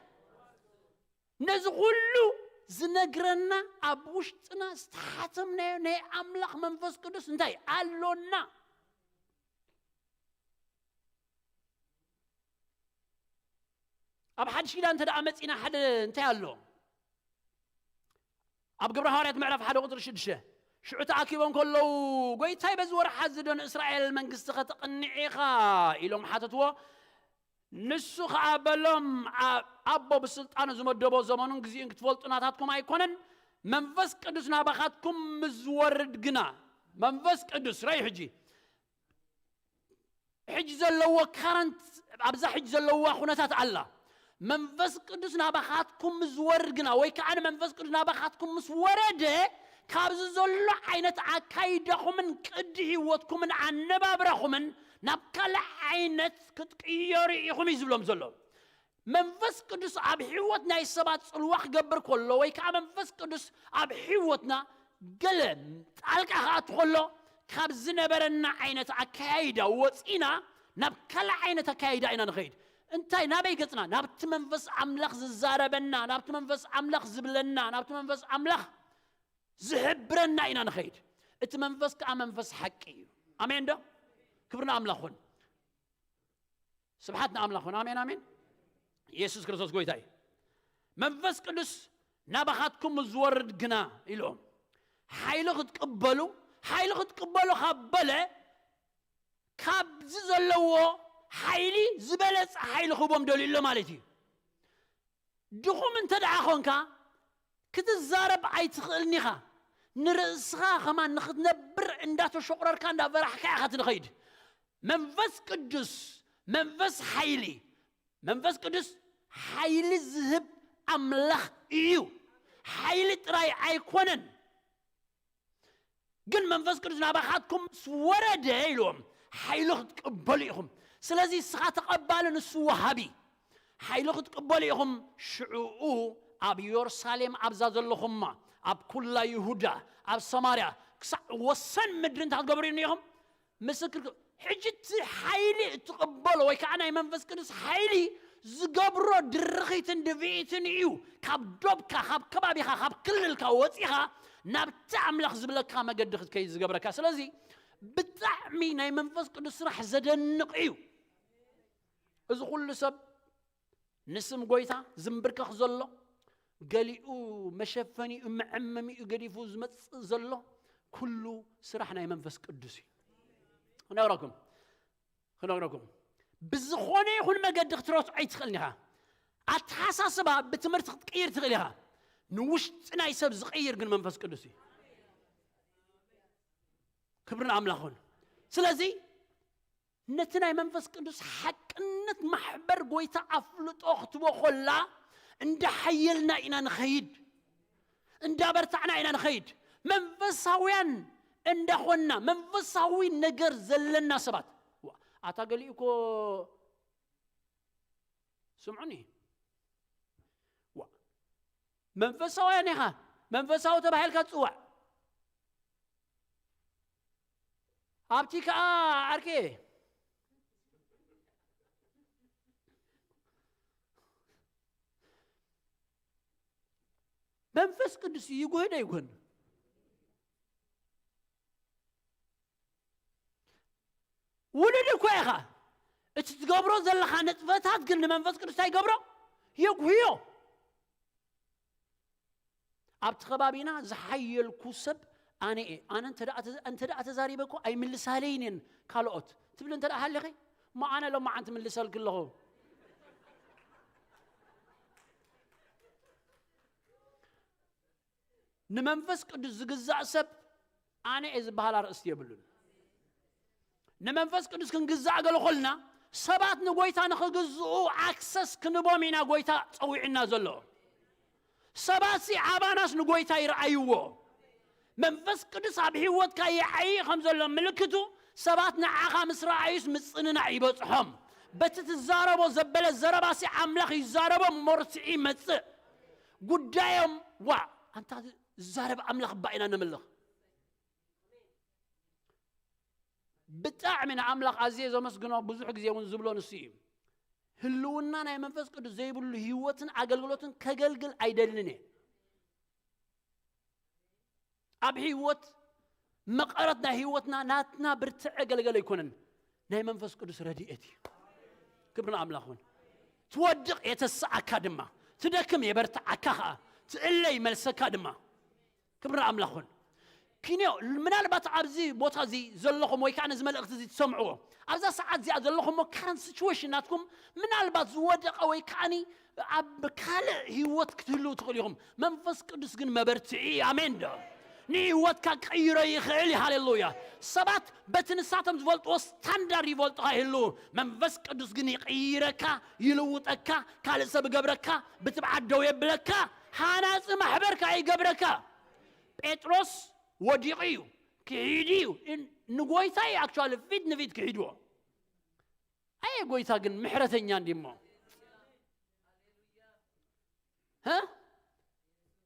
ነዚ ኩሉ ዝነግረና ኣብ ውሽጥና ዝተሓተምናዮ ናይ ኣምላኽ መንፈስ ቅዱስ እንታይ ኣሎና? ኣብ ሓድሽ ኪዳን እንተ ደኣ መጺና ሓደ እንታይ ኣሎ? ኣብ ግብረ ሃዋርያት ምዕራፍ ሓደ ቁጽሪ ሽዱሽተ፣ ሽዑ ተኣኪቦም ከለዉ፣ "ጎይታይ፣ በዚ ወርሓ እዚ ዶ ንእስራኤል መንግስቲ ከተቕንዕ ኢኻ?" ኢሎም ሓተትዎ። ንሱ ኸኣ በሎም፣ "ኣ-፣ ኣቦ ብስልጣኑ ዝመደቦ ዘመኑን ግዜኡን ክትፈልጡ ናታትኩም ኣይኮነን። መንፈስ ቅዱስ ናባኻትኩም ምስ ዝወርድ ግና፣ መንፈስ ቅዱስ፣ ራይ ሕጂ፣ ሕጂ ዘለዎ ካረንት፣ ኣብዛ ሕጂ ዘለዋ ኩነታት ኣላ። መንፈስ ቅዱስ ናባኻትኩም ምስ ዝወርድ ግና፣ ወይ ከዓ ንመንፈስ ቅዱስ ናባኻትኩም ምስ ወረደ፣ ካብዚ ዘሎ ዓይነት ኣካይዳኹምን ቅዲ ህይወትኩምን ኣነባብራኹምን ናብ ካልእ ዓይነት ክትቅየሩ ኢኹም እዩ ዝብሎም ዘሎ። መንፈስ ቅዱስ ኣብ ህይወት ናይ ሰባት ጽልዋ ክገብር ከሎ፣ ወይ ከዓ መንፈስ ቅዱስ ኣብ ህይወትና ገለ ጣልቃ ክኣቱ ከሎ፣ ካብ ዝነበረና ዓይነት ኣካያይዳ ወጺና ናብ ካልእ ዓይነት ኣካያይዳ ኢና ንኸይድ። እንታይ? ናበይ ገጽና? ናብቲ መንፈስ ኣምላኽ ዝዛረበና፣ ናብቲ መንፈስ ኣምላኽ ዝብለና፣ ናብቲ መንፈስ ኣምላኽ ዝሕብረና ኢና ንኸይድ። እቲ መንፈስ ከዓ መንፈስ ሓቂ እዩ። ኣሜን ዶ? ክብሪ ንኣምላኽ ይኹን። ስብሓት ንኣምላኽ ይኹን። ኣሜን፣ ኣሜን። ኢየሱስ ክርስቶስ ጎይታ እዩ። መንፈስ ቅዱስ ናባኻትኩም ምስ ዝወርድ ግና ኢሎም፣ ሓይሊ ክትቅበሉ፣ ሓይሊ ክትቅበሉ ካብ በለ፣ ካብዚ ዘለዎ ሓይሊ ዝበለጸ ሓይሊ ክህቦም ደልዩ ኣሎ ማለት እዩ። ድኹም እንተ ደኣ ኾንካ፣ ክትዛረብ ኣይትኽእልን ኢኻ። ንርእስኻ ኸማን ንኽትነብር እንዳተሸቑረርካ፣ እንዳፈራሕካ ኢኻ ትንኸይድ። መንፈስ ቅዱስ፣ መንፈስ ሓይሊ፣ መንፈስ ቅዱስ ሓይሊ ዝህብ ኣምላኽ እዩ። ሓይሊ ጥራይ ኣይኮነን። ግን መንፈስ ቅዱስ ናባኻትኩም ምስ ወረደ ኢልዎም፣ ሓይሊ ክትቅበሉ ኢኹም። ስለዚ ንስኻ ተቐባሊ፣ ንሱ ወሃቢ። ሓይሊ ክትቅበሉ ኢኹም። ሽዕኡ ኣብ የሩሳሌም፣ ኣብዛ ዘለኹማ፣ ኣብ ኩላ ይሁዳ፣ ኣብ ሰማርያ፣ ክሳዕ ወሰን ምድሪ እንታይ ክትገብሩ እኒኢኹም? ምስክር። ሕጂ እቲ ሓይሊ እትቕበሎ ወይ ከዓ ናይ መንፈስ ቅዱስ ሓይሊ ዝገብሮ ድርኺትን ድብኢትን እዩ። ካብ ዶብካ፣ ካብ ከባቢኻ፣ ካብ ክልልካ ወፂኻ ናብቲ ኣምላኽ ዝብለካ መገዲ ክትከይድ ዝገብረካ። ስለዚ ብጣዕሚ ናይ መንፈስ ቅዱስ ስራሕ ዘደንቕ እዩ። እዚ ኩሉ ሰብ ንስም ጎይታ ዝምብርከኽ ዘሎ፣ ገሊኡ መሸፈኒኡ መዐመሚኡ ገዲፉ ዝመጽእ ዘሎ፣ ኩሉ ስራሕ ናይ መንፈስ ቅዱስ እዩ። ክነግረኩም፣ ክነግረኩም፣ ብዝኾነ ይኹን መገዲ ክትረትዖ ኣይትኽእልን ኢኻ። ኣተሓሳስባ ብትምህርቲ ክትቅይር ትኽእል ኢኻ። ንውሽጢ ናይ ሰብ ዝቕይር ግን መንፈስ ቅዱስ እዩ። ክብሪ ንኣምላኽ ይኹን። ስለዚ ነቲ ናይ መንፈስ ቅዱስ ሓቅነት ማሕበር ጎይታ ኣፍልጦ ክትቦ ኮላ፣ እንዳሓየልና ኢና ንኸይድ፣ እንዳበርታዕና ኢና ንኸይድ። መንፈሳውያን እንዳኾንና፣ መንፈሳዊ ነገር ዘለና ሰባት። ዋ፣ ኣታ ገሊኡ እኮ፣ ስምዑኒ። ዋ፣ መንፈሳውያን ኢኻ፣ መንፈሳዊ ተባሂልካ ትጽዋዕ። ኣብቲ ከኣ ዓርኬ፣ መንፈስ ቅዱስ ይጉህዶ ይጉህዶ። ውሉድ እኮ ኢኻ። እቲ ትገብሮ ዘለኻ ንጥፈታት ግን ንመንፈስ ቅዱስ እንታይ ይገብሮ? የጉህዮ። ኣብቲ ከባቢና ዝሓየልኩ ሰብ ኣነ እየ። ኣነ እንተ ደኣ ተዘ-፣ እንተ ደኣ ተዛሪበ እኮ ኣይምልሳለይን እየን ካልኦት ትብል እንተ ደኣ ሃሊኺ፣ እሞ ኣነ ሎማዓንቲ ምልሰልኪ ኣለኹ። ንመንፈስ ቅዱስ ዝግዛእ ሰብ ኣነ እየ ዝበሃል ኣርእስቲ የብሉን። ንመንፈስ ቅዱስ ክንግዛእ ገለ ኾልና፣ ሰባት ንጎይታ ንኽግዝኡ ኣክሰስ ክንቦም ኢና ጎይታ ጸዊዕና ዘሎ። ሰባት ሲ ኣባናስ ንጎይታ ይረኣይዎ። መንፈስ ቅዱስ ኣብ ህይወትካ ይዓዪ ከም ዘሎ ምልክቱ፣ ሰባት ንዓኻ ምስ ረኣዩስ ምጽንናዕ ይበጽሖም። በቲ ትዛረቦ ዘበለ ዘረባ ሲ ኣምላኽ ይዛረቦም፣ መርትዒ ይመጽእ። ጉዳዮም፣ ዋ፣ ኣንታ ዝዛረብ ኣምላኽ እባ ኢና ነምልኽ። ብጣዕሚ ንኣምላኽ ኣዝየ ዘመስግኖ፣ ብዙሕ ግዜ እውን ዝብሎ ንሱ እዩ። ህልውና ናይ መንፈስ ቅዱስ ዘይብሉ ህይወትን ኣገልግሎትን ከገልግል ኣይደልን እየ። ኣብ ህይወት መቐረት ናይ ህይወትና ናትና ብርትዐ ገልገል ኣይኮነን፣ ናይ መንፈስ ቅዱስ ረድኤት እዩ። ክብሪ ንኣምላኽ ይኹን። ትወድቕ የተስኣካ ድማ፣ ትደክም የበርትዓካ ኸኣ፣ ትእለ ይመልሰካ ድማ። ክብሪ ንኣምላኽ ይኹን። ኪንዮ፣ ምናልባት ኣብዚ ቦታ እዚ ዘለኹም ወይ ከዓ ነዚ መልእኽቲ እዚ ትሰምዕዎ፣ ኣብዛ ሰዓት እዚኣ ዘለኹምዎ ካረንት ሲቹዌሽን ናትኩም ምናልባት ዝወደቐ ወይ ከዓኒ ኣብ ካልእ ህይወት ክትህልው ትኽእሉ ኢኹም። መንፈስ ቅዱስ ግን መበርትዒ እዩ። ኣሜን ዶ? ንህይወትካ ክቕይሮ ይኽእል እዩ። ሃሌሉያ። ሰባት በቲ ንሳቶም ዝፈልጥዎ ስታንዳርድ ይፈልጡኻ ይህልው። መንፈስ ቅዱስ ግን ይቕይረካ፣ ይልውጠካ፣ ካልእ ሰብ ይገብረካ፣ ብትብዓት ደው የብለካ፣ ሃናፂ ማሕበር ከዓ ይገብረካ። ጴጥሮስ ወዲቑ እዩ፣ ክሒዱ እዩ። ንጎይታ እዩ ኣክቹዋሊ ፊት ንፊት ክሒድዎ። ኣየ ጎይታ ግን ምሕረተኛ እንዲሞ እ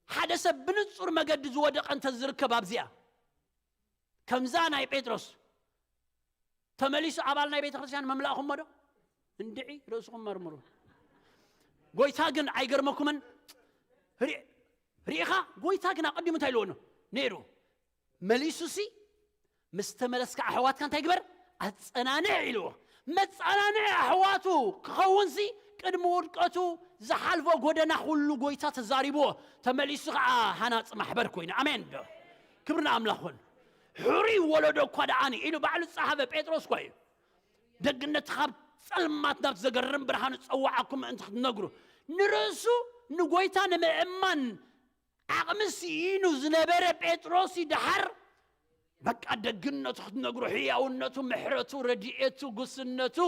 ሓደ ሰብ ብንጹር መገዲ ዝወደቐ እንተ ዝርከብ ኣብዚኣ ከምዛ ናይ ጴጥሮስ ተመሊሱ ኣባል ናይ ቤተ ክርስቲያን መምላእኹሞ ዶ? እንድዒ ርእስኹም መርምሩ። ጎይታ ግን ኣይገርመኩምን? ርኢ- ርኢኻ? ጎይታ ግን ኣቐዲሙ እንታይ ኢልዎ ነይሩ? መሊሱሲ ምስ ተመለስካ ኣሕዋትካ እንታይ ግበር? ኣጸናንዕ ኢልዎ። መጸናንዒ ኣሕዋቱ ክኸውንሲ ቅድሚ ውድቀቱ ዝሓልፎ ጎደና ኩሉ ጎይታ ተዛሪብዎ። ተመሊሱ ከዓ ሃናጺ ማሕበር ኮይኑ። ኣሜን ዶ? ክብሪ ንኣምላኽ ኩን። ሕሩይ ወለዶ እኳ ደኣኒ ኢሉ ባዕሉ ዝጸሓፈ ጴጥሮስ እኳ እዩ። ደግነት ካብ ጸልማት ናብ ዘገርም ብርሃን ጸዋዓኩም ምእንቲ ክትነግሩ ንርእሱ ንጎይታ ንምእማን ዓቕሚ ስኢኑ ዝነበረ ጴጥሮስ ደሓር በቃ ደግነቱ ክትነግሩ፣ ሕያውነቱ፣ ምሕረቱ፣ ረድኤቱ፣ ጉስነቱ፣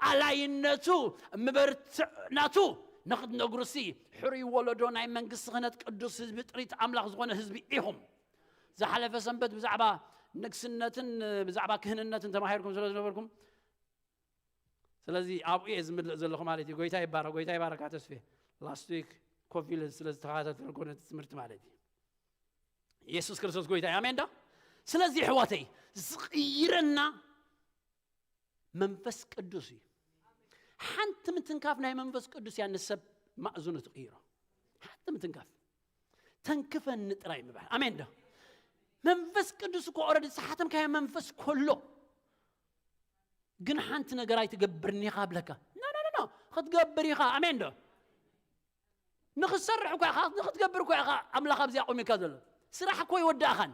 ኣላይነቱ፣ ምበርትዕናቱ ንክትነግሩሲ ሕሩይ ወለዶ ናይ መንግስቲ ክህነት ቅዱስ ህዝቢ ጥሪት ኣምላኽ ዝኾነ ህዝቢ ኢኹም። ዝሓለፈ ሰንበት ብዛዕባ ንግስነትን ብዛዕባ ክህንነትን ተማሂርኩም ስለ ዝነበርኩም ስለዚ ኣብኡ እየ ዝምልእ ዘለኹ ማለት እዩ። ጎይታ ይባረክ፣ ጎይታ ይባረካ ተስፌ። ላስት ዊክ ኮፍ ኢለ ስለ ዝተኸታተልኩ ነቲ ትምህርቲ ማለት እዩ። ኢየሱስ ክርስቶስ ጎይታ እዩ። ኣሜን ዶ? ስለዚ ኣሕዋተይ ዝቕይረና መንፈስ ቅዱስ እዩ። ሓንቲ ምትንካፍ ናይ መንፈስ ቅዱስ እያ ንሰብ ማእዝኑ ትቕይሮ። ሓንቲ ምትንካፍ ተንክፈኒ ጥራይ ምባል። ኣሜን ዶ? መንፈስ ቅዱስ እኮ ኦረዲ ዝሓተምካዮ መንፈስ ኮሎ ግን ሓንቲ ነገር ኣይትገብርን ኢኻ ብለካ። ኖ ኖ ኖ ኖ፣ ክትገብር ኢኻ። ኣሜን ዶ? ንኽትሰርሕ እኳ ኢኻ፣ ንኽትገብር እኳ ኢኻ ኣምላኽ ኣብዚ ኣቑሚካ ዘሎ። ስራሕ እኮ ይወዳእኻን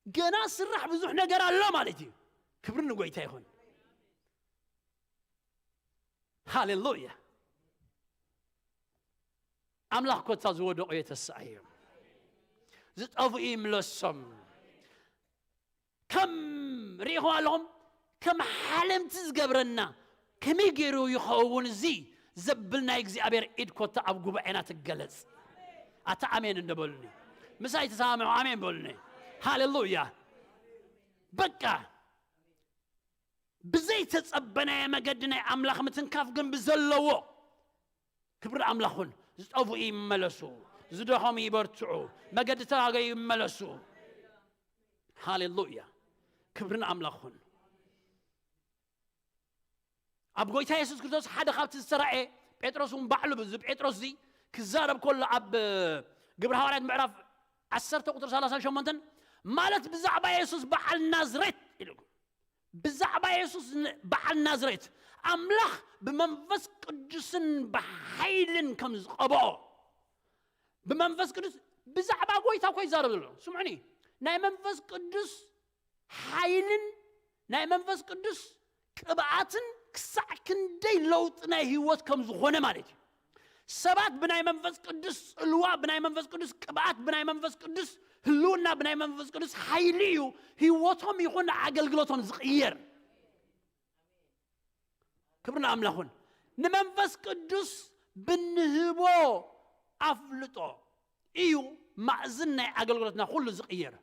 ገና ስራሕ ብዙሕ ነገር ኣሎ ማለት እዩ። ክብሪ ንጎይታ ይኹን። ሃሌሉያ። ኣምላኽ ኮታ ዝወደቑ የተስኣዮም፣ ዝጠፍኡ ይምለሶም። ከም ርኢኹም ኣለኹም፣ ከም ሓለምቲ ዝገብረና ከመይ ገይሩ ይኸውን እዚ ዘብል ናይ እግዚኣብሔር ኢድ ኮታ ኣብ ጉባኤና ትገለጽ። ኣታ ኣሜን እንደበሉኒ። ምሳይ ተሰማምዑ ኣሜን በሉኒ። ሃሌሉያ። በቃ ብዘይተጸበናዮ መገዲ ናይ ኣምላኽ ምትንካፍ ግን ብዘለዎ ክብሪ ኣምላኽ ኩን። ዝጠፍኡ ይመለሱ፣ ዝደኸሙ ይበርትዑ፣ መገዲ ተጋገዩ ይመለሱ። ሃሌሉያ። ክብሪ ንኣምላኽ ኩን። ኣብ ጎይታ የሱስ ክርስቶስ ሓደ ካብቲ ዝተራእየ ጴጥሮስ እውን ባዕሉ እዚ ጴጥሮስ እዚ ክዛረብ ከሎ ኣብ ግብሪ ሃዋርያት ምዕራፍ ዓሰርተ ቁጥሪ ሰላሳን ሸሞንተን ማለት ብዛዕባ የሱስ በዓል ናዝሬት ኢሉ ብዛዕባ የሱስ ን- በዓል ናዝሬት ኣምላኽ ብመንፈስ ቅዱስን ብሓይልን ከም ዝቐብኦ ብመንፈስ ቅዱስ ብዛዕባ ጎይታ እኮ ይዛረብ ዘሎ። ስምዑኒ፣ ናይ መንፈስ ቅዱስ ሓይልን ናይ መንፈስ ቅዱስ ቅብኣትን ክሳዕ ክንደይ ለውጢ ናይ ህይወት ከም ዝኾነ ማለት እዩ። ሰባት ብናይ መንፈስ ቅዱስ ጽልዋ፣ ብናይ መንፈስ ቅዱስ ቅብኣት፣ ብናይ መንፈስ ቅዱስ ህልውና፣ ብናይ መንፈስ ቅዱስ ሓይሊ እዩ ህይወቶም ይኹን ኣገልግሎቶም ዝቕየር። ክብሪ ንኣምላኹን ንመንፈስ ቅዱስ ብንህቦ ኣፍልጦ እዩ ማእዝን ናይ ኣገልግሎትና ኩሉ ዝቕየር።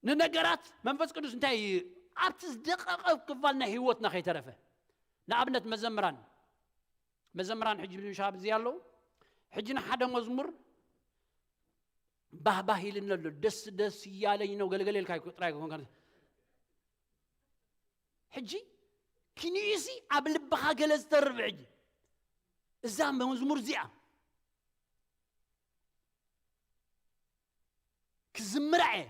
ንነገራት መንፈስ ቅዱስ እንታይ እዩ ኣብቲ ዝደቀቐ ክፋል ናይ ህይወትና ከይተረፈ ንኣብነት መዘምራን መዘምራን ሕጂ ብሻብ እዚ ኣለዉ ሕጂ ንሓደ መዝሙር ባህባህ ኢልኒ ኣሎ ደስ ደስ እያለኝ ነው ገለገለ ኢልካ ጥራይ ኮንካ ሕጂ ኪንዩሲ ኣብ ልብኻ ገለ ዝተርፍ ሕጂ እዛ መዝሙር እዚኣ ክዝምራ እየ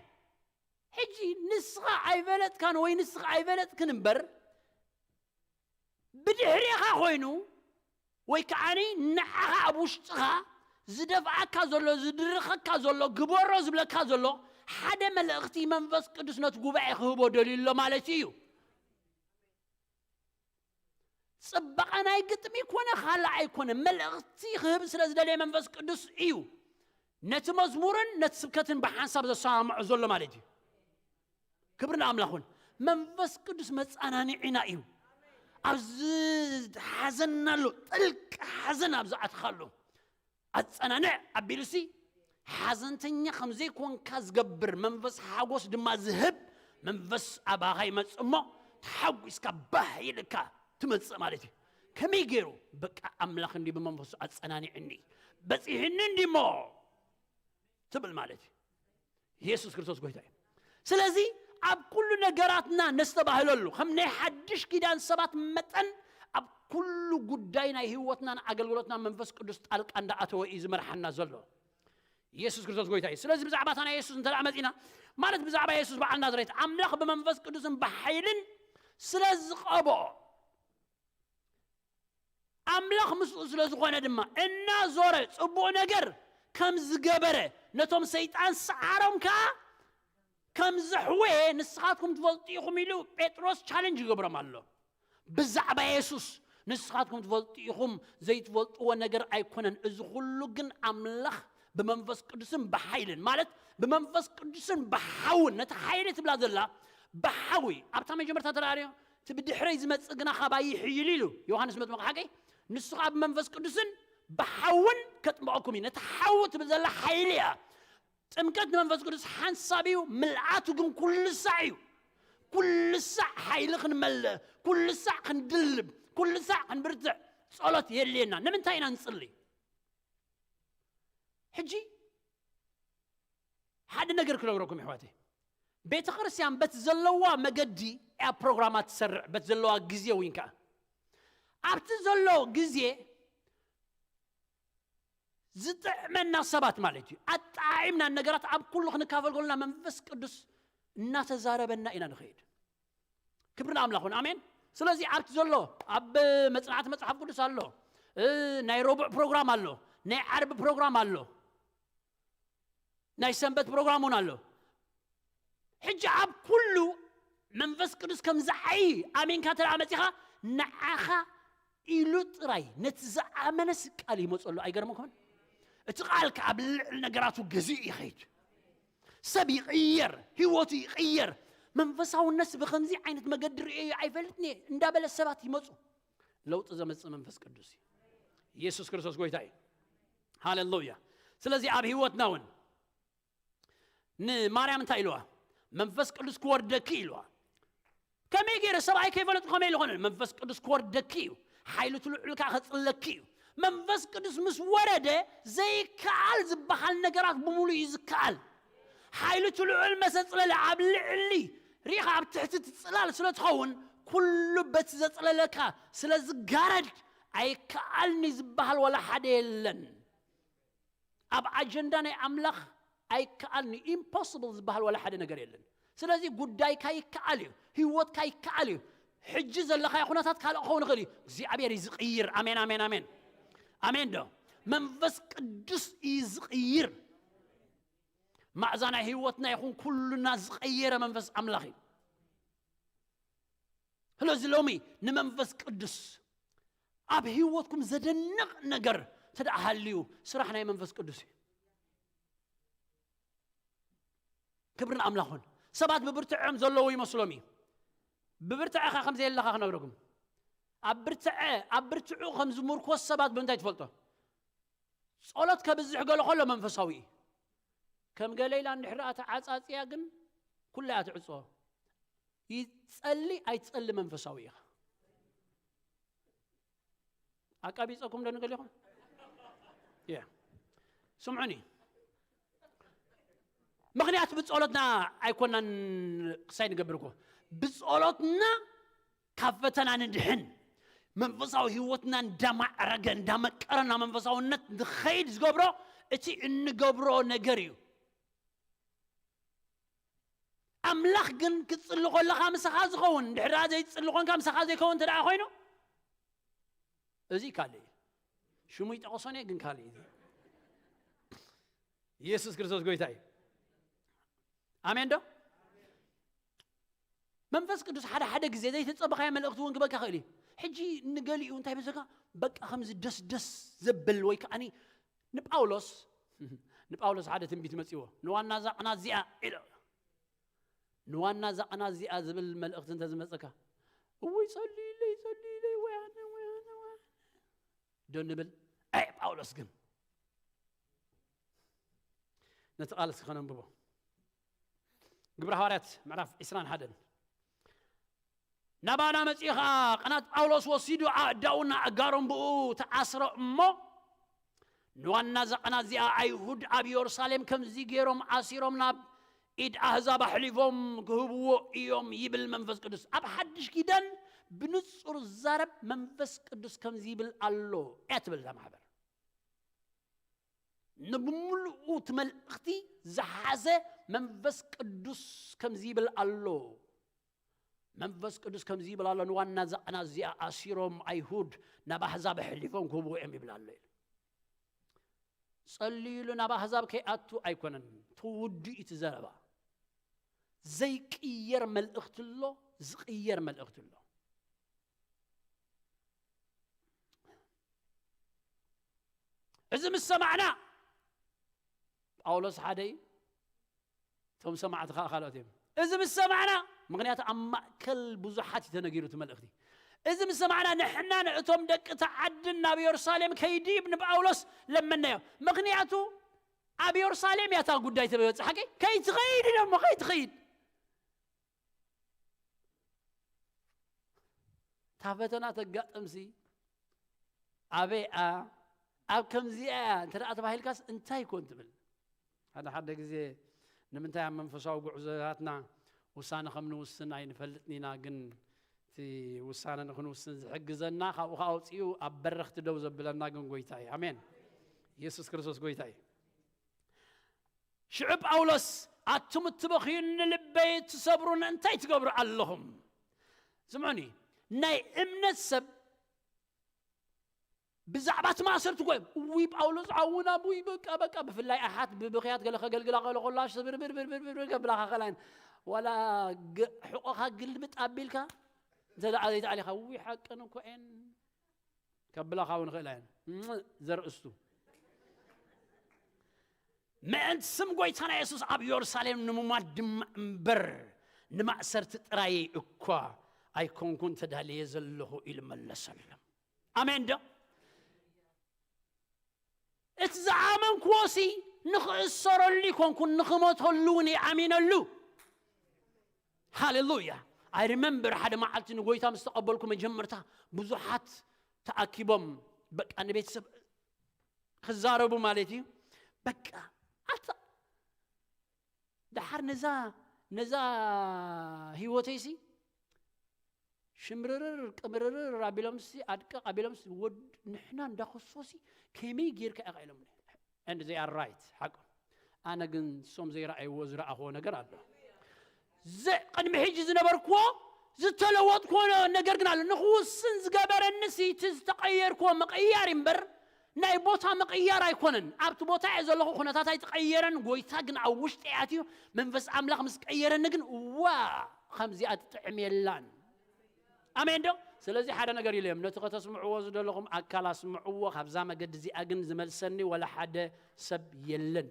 ሕጂ ንስኻ ኣይፈለጥካን ወይ ንስኻ ኣይፈለጥክን እምበር ብድሕሪኻ ኮይኑ ወይ ከዓኒ ንዓኻ ኣብ ውሽጥኻ ዝደፍኣካ ዘሎ፣ ዝድርኸካ ዘሎ፣ ግበሮ ዝብለካ ዘሎ ሓደ መልእኽቲ መንፈስ ቅዱስ ነቲ ጉባኤ ክህቦ ደልዩ ኣሎ ማለት እዩ። ጽባቐ ናይ ግጥሚ ኮነ ካልእ ኣይኮነ፣ መልእኽቲ ክህብ ስለ ዝደለየ መንፈስ ቅዱስ እዩ ነቲ መዝሙርን ነቲ ስብከትን ብሓንሳብ ዘሰማምዖ ዘሎ ማለት እዩ። ክብሪ ንኣምላኽ ይኹን። መንፈስ ቅዱስ መጻናንዒና እዩ። ኣብዚ ሓዘን ኣሎ፣ ጥልቂ ሓዘን ኣብ ዝኣትኻሉ ኣጸናንዕ ኣቢሉሲ ሓዘንተኛ ከም ዘይኮንካ ዝገብር መንፈስ ሓጎስ ድማ ዝህብ መንፈስ ኣባኻ ይመጽእ እሞ ተሓጒስካ ባህ ኢልካ ትመጽእ ማለት እዩ። ከመይ ገይሩ? በቃ ኣምላኽ እንዲ ብመንፈሱ ኣጸናኒዕኒ በጺሕኒ እንዲ እሞ ትብል ማለት እዩ። ኢየሱስ ክርስቶስ ጎይታ እዩ። ስለዚ ኣብ ኩሉ ነገራትና ነስተባህለሉ ከም ናይ ሓድሽ ኪዳን ሰባት መጠን ኣብ ኩሉ ጉዳይ ናይ ህይወትናን ኣገልግሎትና መንፈስ ቅዱስ ጣልቃ እንዳኣተወ እዩ ዝመርሓና ዘሎ። ኢየሱስ ክርስቶስ ጎይታ እዩ። ስለዚ ብዛዕባ እታ ናይ የሱስ እንተ ደኣ መጺና ማለት ብዛዕባ የሱስ በዓል ናዝሬት ኣምላኽ ብመንፈስ ቅዱስን ብሓይልን ስለ ዝቐብኦ ኣምላኽ ምስኡ ስለ ዝኾነ ድማ እናዞረ ጽቡቕ ነገር ከም ዝገበረ ነቶም ሰይጣን ሰዓሮም ከኣ ከም ዘሕወየ ንስኻትኩም ትፈልጡ ኢኹም ኢሉ ጴጥሮስ ቻለንጅ ይገብሮም ኣሎ። ብዛዕባ የሱስ ንስኻትኩም ትፈልጡ ኢኹም፣ ዘይትፈልጥዎ ነገር ኣይኮነን። እዚ ኩሉ ግን ኣምላኽ ብመንፈስ ቅዱስን ብሓይልን ማለት ብመንፈስ ቅዱስን ብሓውን ነቲ ሓይሊ ትብላ ዘላ ብሓዊ ኣብታ መጀመርታ ተራእዮ እቲ ብድሕረይ ዝመጽእ ግና ካባይ ይሕይል ኢሉ ዮሃንስ መጥምቕ ሓቀይ ንሱ ከዓ ብመንፈስ ቅዱስን ብሓውን ከጥምቐኩም እዩ። ነቲ ሓዊ ትብል ዘላ ሓይሊ እያ። ጥምቀት ንመንፈስ ቅዱስ ሓንሳብ እዩ፣ ምልኣቱ ግን ኩሉ ሳዕ እዩ። ኩሉ ሳዕ ሓይሊ ክንመልእ፣ ኩሉ ሳዕ ክንድልብ፣ ኩሉ ሳዕ ክንብርትዕ ጸሎት የድልየና። ንምንታይ ኢና ንጽሊ? ሕጂ ሓደ ነገር ክነግረኩም ይሕዋተይ። ቤተ ክርስቲያን በቲ ዘለዋ መገዲ እያ ፕሮግራማት ትሰርዕ፣ በቲ ዘለዋ ግዜ እውን ከዓ ኣብቲ ዘሎ ግዜ ዝጥዕመና ሰባት ማለት እዩ። ኣጣዒምና ነገራት ኣብ ኩሉ ክንካፈል ከለና መንፈስ ቅዱስ እናተዛረበና ኢና ንኸይድ። ክብሪ ንኣምላኽ ይኹን። ኣሜን። ስለዚ ኣብቲ ዘሎ ኣብ መጽናዕቲ መጽሓፍ ቅዱስ ኣሎ፣ እ፣ ናይ ረቡዕ ፕሮግራም ኣሎ፣ ናይ ዓርቢ ፕሮግራም ኣሎ፣ ናይ ሰንበት ፕሮግራም እውን ኣሎ። ሕጂ ኣብ ኩሉ መንፈስ ቅዱስ ከም ዝዓይ ኣሜንካ ተደኣ መጺኻ ንዓኻ ኢሉ ጥራይ ነቲ ዝኣመነስ ቃል ይመጸሉ። ኣይገርመኩምን? እቲ ቃል ከኣ ኣብ ልዕሊ ነገራቱ ገዚኡ ይኸይድ። ሰብ ይቕየር፣ ህይወቱ ይቕየር። መንፈሳውነት ብኸምዚ ዓይነት መገዲ ርእየ ኣይፈልጥን እየ እንዳበለ ሰባት ይመጹ። ለውጢ ዘመጽእ መንፈስ ቅዱስ እዩ። ኢየሱስ ክርስቶስ ጎይታ እዩ። ሃሌሉያ። ስለዚ ኣብ ህይወትና እውን ንማርያም እንታይ ኢልዋ? መንፈስ ቅዱስ ክወርደኪ ኢልዋ። ከመይ ገይረ ሰብኣይ ከይፈለጡ ከመይ ኢሉ ኾነ? መንፈስ ቅዱስ ክወርደኪ እዩ። ሓይሊ እቲ ልዑል ከኣ ከጽለኪ እዩ። መንፈስ ቅዱስ ምስ ወረደ ዘይከኣል ዝበሃል ነገራት ብምሉእ እዩ ዝከኣል። ሓይሊ እቲ ልዑል መሰ ጽለለ ኣብ ልዕሊ ሪኢኻ ኣብ ትሕቲ እቲ ጽላል ስለ ትኸውን ኩሉ በቲ ዘጽለለካ ስለ ዝጋረድ ኣይከኣልኒ ዝበሃል ዋላ ሓደ የለን። ኣብ ኣጀንዳ ናይ ኣምላኽ ኣይከኣልኒ፣ ኢምፖስብል ዝበሃል ዋላ ሓደ ነገር የለን። ስለዚ ጉዳይካ ይከኣል እዩ፣ ህይወትካ ይከኣል እዩ። ሕጂ ዘለኻዮ ኩነታት ካልእ ክኸውን ይኽእል እዩ። እግዚኣብሔር እዩ ዝቕይር። ኣሜን፣ ኣሜን፣ ኣሜን። ኣሜን ዶ? መንፈስ ቅዱስ እዩ ዝቕይር። ማዕዛ ናይ ህይወትና ይኹን ኩሉና ዝቐየረ መንፈስ ኣምላኽ እዩ። ስለዚ ሎሚ ንመንፈስ ቅዱስ ኣብ ህይወትኩም ዘደንቕ ነገር ተደኣ ሃልዩ ስራሕ ናይ መንፈስ ቅዱስ እዩ። ክብሪ ንኣምላኽ ይኹን። ሰባት ብብርትዐም ዘለዉ ይመስሎም እዩ። ብብርትዐኻ ከም ዘየለኻ ክነግረኩም። ኣብ ብርትዐ፣ ኣብ ብርትዑ ከም ዝምርኮስ ሰባት ብምንታይ ትፈልጦ? ጸሎት ከብዝሕ ገለ ከሎ መንፈሳዊ እዩ። ከም ገለ ኢላ እንድሕር ደኣ ተዓጻጽያ ግን ኩላ እያ ትዕጾ። ይጸሊ ኣይትጸሊ መንፈሳዊ ኢኻ። ኣቃቢጸኩም ዶ ንገሊኹም? ያ። ስምዑኒ። ምኽንያት ብጸሎትና ኣይኮናን ክሳይ ንገብር እኮ። ብጸሎትና ካብ ፈተና ንድሕን። መንፈሳዊ ህይወትና እንዳማዕረገ፣ እንዳመቀረና መንፈሳውነት ንኸይድ ዝገብሮ እቲ እንገብሮ ነገር እዩ። ኣምላኽ ግን ክትጽሊ ከለኻ ምሳኻ ዝኸውን፣ እንድሕር ደኣ ዘይትጽሊ ኮንካ ምሳኻ ዘይከውን እንተ ደኣ ኮይኑ፣ እዚ ካልእ እዩ። ሽሙ ይጠቕሶን እየ ግን ካልእ እዩ። ኢየሱስ ክርስቶስ ጎይታ እዩ። ኣሜን ዶ? መንፈስ ቅዱስ ሓደ ሓደ ግዜ ዘይተጸበኻዮ መልእኽቲ እውን ክበካ ይኽእል እዩ። ሕጂ ንገሊኡ እንታይ ይመስለካ? በቃ ከምዚ ደስ ደስ ዘብል ወይ ከዓኒ ንጳውሎስ ንጳውሎስ ሓደ ትንቢት መጺዎ፣ ንዋና እዛ ቕናት እዚኣ ኢሎ፣ ንዋና እዛ ቕናት እዚኣ ዝብል መልእኽቲ እንተ ዝመጸካ፣ እውይ ጸልዩለይ ጸልዩለይ፣ ወይ ኣነ ወይ ኣነ ወይ ኣነ ዶ ንብል? ኣይ ጳውሎስ ግን ነቲ ቃል እስኪ ከነንብቦ። ግብሪ ሃዋርያት ምዕራፍ ዕስራን ሓደን። ናባና መጺኡ ኸኣ ቕናት ጳውሎስ ወሲዱ ኣእዳውን ኣእጋሮም ብኡ ተኣስረ እሞ፣ ንዋና እዛ ቕናት እዚኣ ኣይሁድ ኣብ የሩሳሌም ከምዚ ገይሮም ኣሲሮም ናብ ኢድ ኣህዛብ ኣሕሊፎም ክህብዎ እዮም ይብል መንፈስ ቅዱስ። ኣብ ሓድሽ ኪዳን ብንጹር ዝዛረብ መንፈስ ቅዱስ ከምዚ ይብል ኣሎ እያ ትብል እዛ ማሕበር። ንብምሉኡ እቲ መልእኽቲ ዝሓዘ መንፈስ ቅዱስ ከምዚ ይብል ኣሎ። መንፈስ ቅዱስ ከምዚ ይብል ኣሎ፣ ንዋና እዛ ቕናት እዚኣ ኣሲሮም ኣይሁድ ናብ ኣህዛብ ኣሕሊፎም ክህብዎ እዮም ይብል ኣሎ ኢሉ። ጸልዩሉ ናብ ኣህዛብ ከይኣቱ ኣይኮነን፣ ተወዲኡ እቲ ዘረባ። ዘይቅየር መልእኽቲ ኣሎ፣ ዝቕየር መልእኽቲ ኣሎ። እዚ ምስ ሰማዕና ጳውሎስ ሓደ እዩ፣ እቶም ሰማዕቲ ከዓ ካልኦት እዮም። እዚ ምስ ሰማዕና፣ ምኽንያቱ ኣብ ማእከል ብዙሓት እዩ ተነጊሩ እቲ መልእኽቲ። እዚ ምስ ሰማዕና ንሕና ንእቶም ደቂ እቲ ዓድን ናብ የሩሳሌም ከይድይብ ንጳውሎስ ለመናዮ። ምኽንያቱ ኣብ የሩሳሌም እያ እታ ጉዳይ ተበበፅሓ። ከይትኸይድ ኢሎሞ ከይትኸይድ እታ ፈተና ተጋጥምሲ ኣበይ እያ? ኣብ ከምዚኣ እያ እንተ ደኣ ተባሂልካስ እንታይ ኮን ትብል? ሓደ ሓደ ግዜ ንምንታይ ኣብ መንፈሳዊ ጉዕዞታትና ውሳነ ከም ንውስን ኣይንፈልጥን ኢና፣ ግን እቲ ውሳነ ንክንውስን ዝሕግዘና ካብኡ ከኣ ኣውፂኡ ኣብ በረኽቲ ደው ዘብለና ግን ጎይታ እዩ። ኣሜን። ኢየሱስ ክርስቶስ ጎይታ እዩ። ሽዑ ጳውሎስ ኣቱም እትበኽዩኒ ልበይ እትሰብሩኒ እንታይ ትገብሩ ኣለኹም? ስምዑኒ፣ ናይ እምነት ሰብ ብዛዕባ እቲ ማእሰርቲ እኮ እዮም። እውይ ጳውሎስ ዓውና፣ እውይ በቃ በቃ፣ ብፍላይ ኣሓት ብብኽያት ገለ ከገልግላ ከሎ ኮላ ስብርብርብርብር ከብላኻ ከላይን ዋላ ግ- ሕቆኻ ግልብጥ ኣቢልካ እንተ ደኣ ዘይተኣሊኻ፣ እውይ ሓቅን እኮ እየን ከብላኻ እውን ይኽእላ እየን። እም፣ ዘርእስቱ ምእንቲ ስም ጎይታና የሱስ ኣብ የሩሳሌም ንምሟት ድማ እምበር ንማእሰርቲ ጥራይ እኳ ኣይኮንኩን ተዳልየ ዘለኹ ኢሉ መለሰሎም። ኣሜን ዶ? እቲ ዝኣመንክዎ ሲ ንኽእሰረሉ ይኮንኩን ንኽሞተሉ እውን ይኣሚነሉ። ሃሌሉያ። ኣይ ሪመምበር ሓደ መዓልቲ ንጎይታ ምስ ተቐበልኩ መጀመርታ ብዙሓት ተኣኪቦም በቃ ንቤተሰብ ክዛረቡ ማለት እዩ። በቃ ኣታ ደሓር ነዛ ነዛ ህይወተይሲ ሽምርርር ቅምርርር ኣቢሎምሲ ኣድቀቕ ኣቢሎምሲ ወድ ንሕና እንዳኸሶሲ ከመይ ጌርካ ኢኻ ኢሎምኒ። And they are right፣ ሓቆም። ኣነ ግን እሶም ዘይረኣይዎ ዝረኣኽዎ ነገር ኣሎ። ዘ- ቅድሚ ሕጂ ዝነበርክዎ ዝተለወጥክዎ ነገር ግን ኣሎ። ንክውስን ዝገበረኒ ሲ እቲ ዝተቐየርክዎ ምቕያር እምበር ናይ ቦታ ምቕያር ኣይኮነን። ኣብቲ ቦታ እየ ዘለኹ፣ ኩነታት ኣይተቐየረን። ጎይታ ግን ኣብ ውሽጢ ኣትዩ መንፈስ ኣምላኽ ምስ ቀየረኒ ግን ዋ ከምዚኣ ትጥዕም የላን። ኣሜን ዶ? ስለዚ ሓደ ነገር ኢለ እዮም፣ ነቲ ከተስምዕዎ ዝደለኹም ኣካል ኣስምዕዎ፣ ካብዛ መገዲ እዚኣ ግን ዝመልሰኒ ወላ ሓደ ሰብ የለን።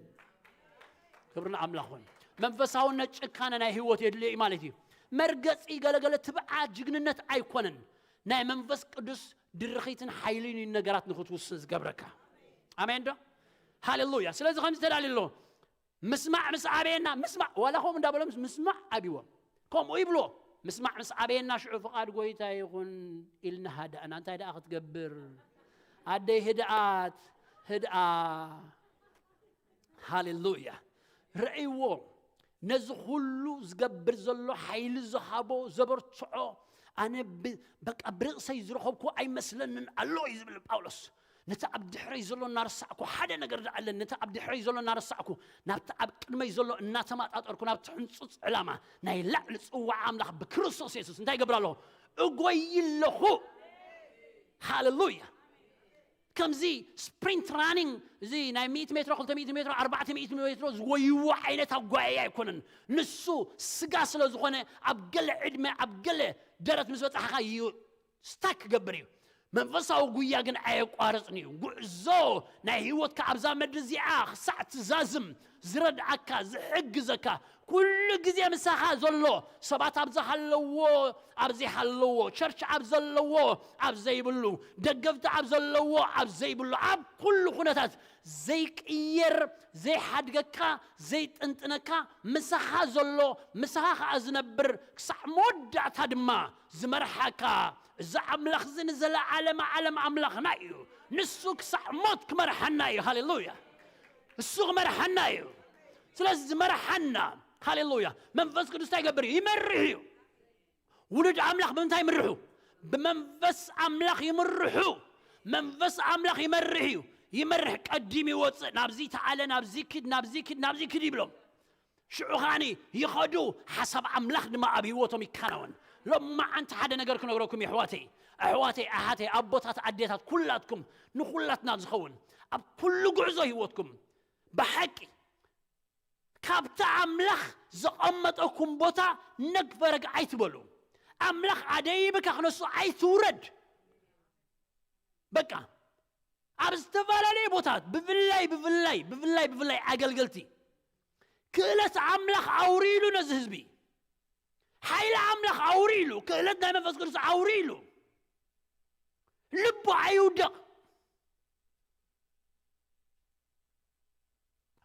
ክብሪ ንኣምላኽ ኾን። መንፈሳውነት ጭካነ ናይ ህይወት የድልዮ እዩ ማለት እዩ። መርገጺ ገለገለ ትብዓት ጅግንነት ኣይኮነን። ናይ መንፈስ ቅዱስ ድርኺትን ሓይልን እዩ ነገራት ንኽትውስን ዝገብረካ። ኣሜን ዶ? ሃሌሉያ። ስለዚ ከምዚ ተዳልዩ ኣሎ። ምስማዕ ምስ ኣበየና፣ ምስማዕ ዋላ ከምኡ እንዳበሎም ምስማዕ ኣብዎም። ከምኡ ይብልዎ። ምስማዕ ምስ ኣበየና ሽዑ ፍቓድ ጎይታ ይኹን ኢልና ሃዳእና። እንታይ ደኣ ክትገብር? ኣደይ ህድኣት፣ ህድኣ። ሃሌሉያ። ረእይዎ። ነዚ ኩሉ ዝገብር ዘሎ ሓይሊ ዝሃቦ ዘበርትዖ ኣነ ብ- በቃ ብርእሰይ ዝረኸብኩ ኣይመስለንን ኣሎ እዩ ዝብል ጳውሎስ። ነቲ ኣብ ድሕረይ ዘሎ እናረሳዕኩ ሓደ ነገር ደኣ ኣለኒ። ነቲ ኣብ ድሕረይ ዘሎ እናረሳዕኩ ናብቲ ኣብ ቅድመይ ዘሎ እናተማጣጠርኩ ናብቲ ሕንጹጽ ዕላማ ናይ ላዕሊ ጽዋዕ ኣምላኽ ብክርስቶስ የሱስ እንታይ ይገብር ኣለኹ? እጎይ ኣለኹ። ሃሌሉያ። ከምዚ ስፕሪንት ራኒንግ፣ እዚ ናይ ሚእቲ ሜትሮ፣ ክልተ ሚእቲ ሜትሮ፣ ኣርባዕተ ሚእቲ ሜትሮ ዝጎይዎ ዓይነት ኣጓያይ ኣይኮነን። ንሱ ስጋ ስለ ዝኾነ፣ ኣብ ገለ ዕድመ፣ ኣብ ገለ ደረት ምስ በጻሕኻ እዩ ስታክ ክገብር እዩ። መንፈሳዊ ጉያ ግን ኣየቋርጽን እዩ። ጉዕዞ ናይ ህይወትካ ኣብዛ ምድሪ እዚኣ ክሳዕ ትዛዝም ዝረድኣካ፣ ዝሕግዘካ፣ ኩሉ ግዜ ምሳኻ ዘሎ፣ ሰባት ኣብ ዝሃለዎ፣ ኣብ ዘይሃለዎ፣ ቸርች ኣብ ዘለዎ፣ ኣብ ዘይብሉ፣ ደገፍቲ ኣብ ዘለዎ፣ ኣብ ዘይብሉ፣ ኣብ ኩሉ ኩነታት ዘይቅየር፣ ዘይሓድገካ፣ ዘይጥንጥነካ፣ ምሳኻ ዘሎ፣ ምሳኻ ከኣ ዝነብር፣ ክሳዕ መወዳእታ ድማ ዝመርሓካ፣ እዚ ኣምላኽ እዚ ንዘለዓለመ ዓለም ኣምላኽና እዩ። ንሱ ክሳዕ ሞት ክመርሓና እዩ። ሃሌሉያ! እሱ ክመርሓና እዩ። ስለዚ ዝመርሓና፣ ሃሌሉያ፣ መንፈስ ቅዱስ እንታይ ይገብር እዩ? ይመርሕ እዩ። ውሉድ ኣምላኽ ብምንታይ ይምርሑ? ብመንፈስ ኣምላኽ ይምርሑ። መንፈስ ኣምላኽ ይመርሕ እዩ። ይመርሕ፣ ቀዲም ይወፅእ፣ ናብዚ ተኣለ፣ ናብዚ ኪድ፣ ናብዚ ኪድ፣ ናብዚ ኪድ ይብሎም። ሽዑ ኸዓኒ ይኸዱ፣ ሓሳብ ኣምላኽ ድማ ኣብ ህይወቶም ይከናወን። ሎማዓንቲ ሓደ ነገር ክነግረኩም የሕዋተይ፣ ኣሕዋተይ፣ ኣሓተይ፣ ኣቦታት፣ ኣዴታት፣ ኩላትኩም፣ ንኹላትና ዝኸውን ኣብ ኩሉ ጉዕዞ ህይወትኩም ብሓቂ ካብቲ ኣምላኽ ዘቐመጠኩም ቦታ ነግ ፈረግ ኣይትበሉ። ኣምላኽ ኣደይብካ ክነሱ ኣይትውረድ። በቃ ኣብ ዝተፈላለዩ ቦታት ብፍላይ ብፍላይ ብፍላይ ብፍላይ ኣገልገልቲ ክእለት ኣምላኽ ኣውሪሉ ነዚ ህዝቢ፣ ሓይሊ ኣምላኽ ኣውሪሉ፣ ክእለት ናይ መንፈስ ቅዱስ ኣውሪሉ ልቡ ኣይውደቕ።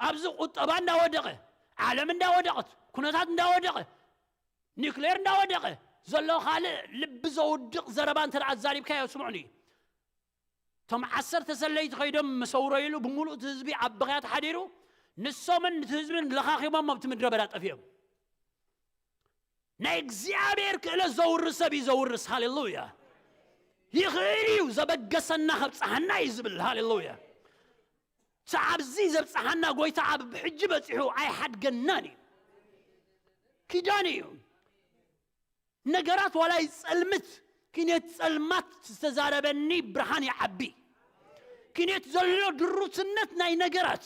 ኣብዚ ቁጠባ እንዳወደቐ፣ ዓለም እንዳወደቐት፣ ኩነታት እንዳወደቐ፣ ኒውክሌር እንዳወደቐ ዘሎ ካልእ ልቢ ዘውድቕ ዘረባ እንተ ደኣ ኣዛሪብካዮ ስምዑኒ። እቶም ዓሰርተ ሰለይቲ ከይዶም ምስ ኣውረይሉ ብምሉእ እቲ ህዝቢ ኣብ ብኽያት ሓዲሩ፣ ንሶምን እቲ ህዝብን ለኻኺቦም ኣብቲ ምድረ በዳ ጠፊኦም። ናይ እግዚኣብሔር ክእለት ዘውርስ ሰብ እዩ ዘውርስ። ሃሌሉያ! ይኽእል እዩ፣ ዘበገሰና ከብጽሓና እዩ ዝብል። ሃሌሉያ! እቲ ኣብዚ ዘብጽሓና ጎይታ ኣብ ሕጂ በጺሑ ኣይሓድገናን እዩ። ኪዳን እዩ። ነገራት ዋላ ይጸልምት፣ ኪኔት ጸልማት ዝተዛረበኒ ብርሃን ይዓቢ። ኪኔት ዘሎ ድሩትነት ናይ ነገራት፣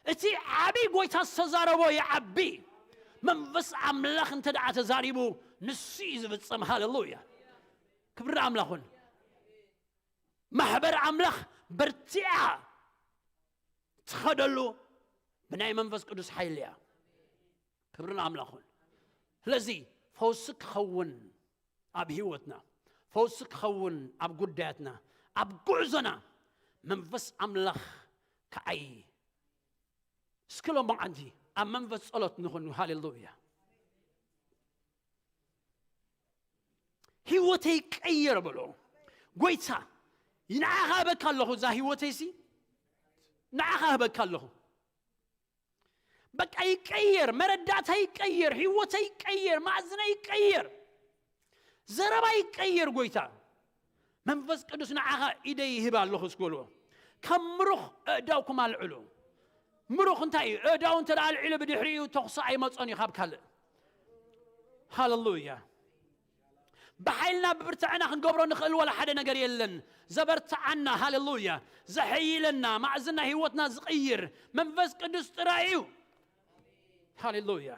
እቲ ዓቢ ጎይታ ዝተዛረቦ ይዓቢ። መንፈስ ኣምላኽ እንተ ደኣ ተዛሪቡ፣ ንሱ እዩ ዝፍጸም። ሃሌሉያ! ክብሪ ኣምላኽ ይኹን። ማሕበር ኣምላኽ በርቲዓ ትኸደሉ ብናይ መንፈስ ቅዱስ ሓይሊ እያ። ክብሪ ንኣምላኽ ይኹን። ስለዚ ፈውሲ ክኸውን ኣብ ህይወትና፣ ፈውሲ ክኸውን ኣብ ጉዳያትና፣ ኣብ ጉዕዞና መንፈስ ኣምላኽ ክዓዪ። እስኪ ሎማዓንቲ ኣብ መንፈስ ጸሎት ንኹን። ሃሌሉያ! ህይወተይ ቀየር በሎ። ጎይታ፣ ንዓኻ እህበካ ኣለኹ፣ እዛ ህይወተይሲ ንዓኻ እህበካ ኣለኹ። በቃ ይቀየር፣ መረዳእታ ይቀየር፣ ህይወተይ ይቀየር፣ ማእዝነ ይቀየር፣ ዘረባ ይቀየር። ጎይታ መንፈስ ቅዱስ ንዓኻ ኢደይ ይህብ ኣለኹ እስኪ በልዎ። ከም ምሩኽ ኣእዳውኩም ኣልዕሉ። ምሩኽ እንታይ እዩ? ኣእዳው እንተ ደኣ ኣልዒሉ ብድሕሪኡ ተኹሲ ኣይመጾን እዩ ካብ ካልእ። ሃሌሉያ። ብሓይልና ብብርትዕና ክንገብሮ ንኽእል ወላ ሓደ ነገር የለን። ዘበርትዓና፣ ሃሌሉያ፣ ዘሐይለና፣ ማእዝና ህይወትና ዝቕይር መንፈስ ቅዱስ ጥራይ እዩ። ሃሌሉያ።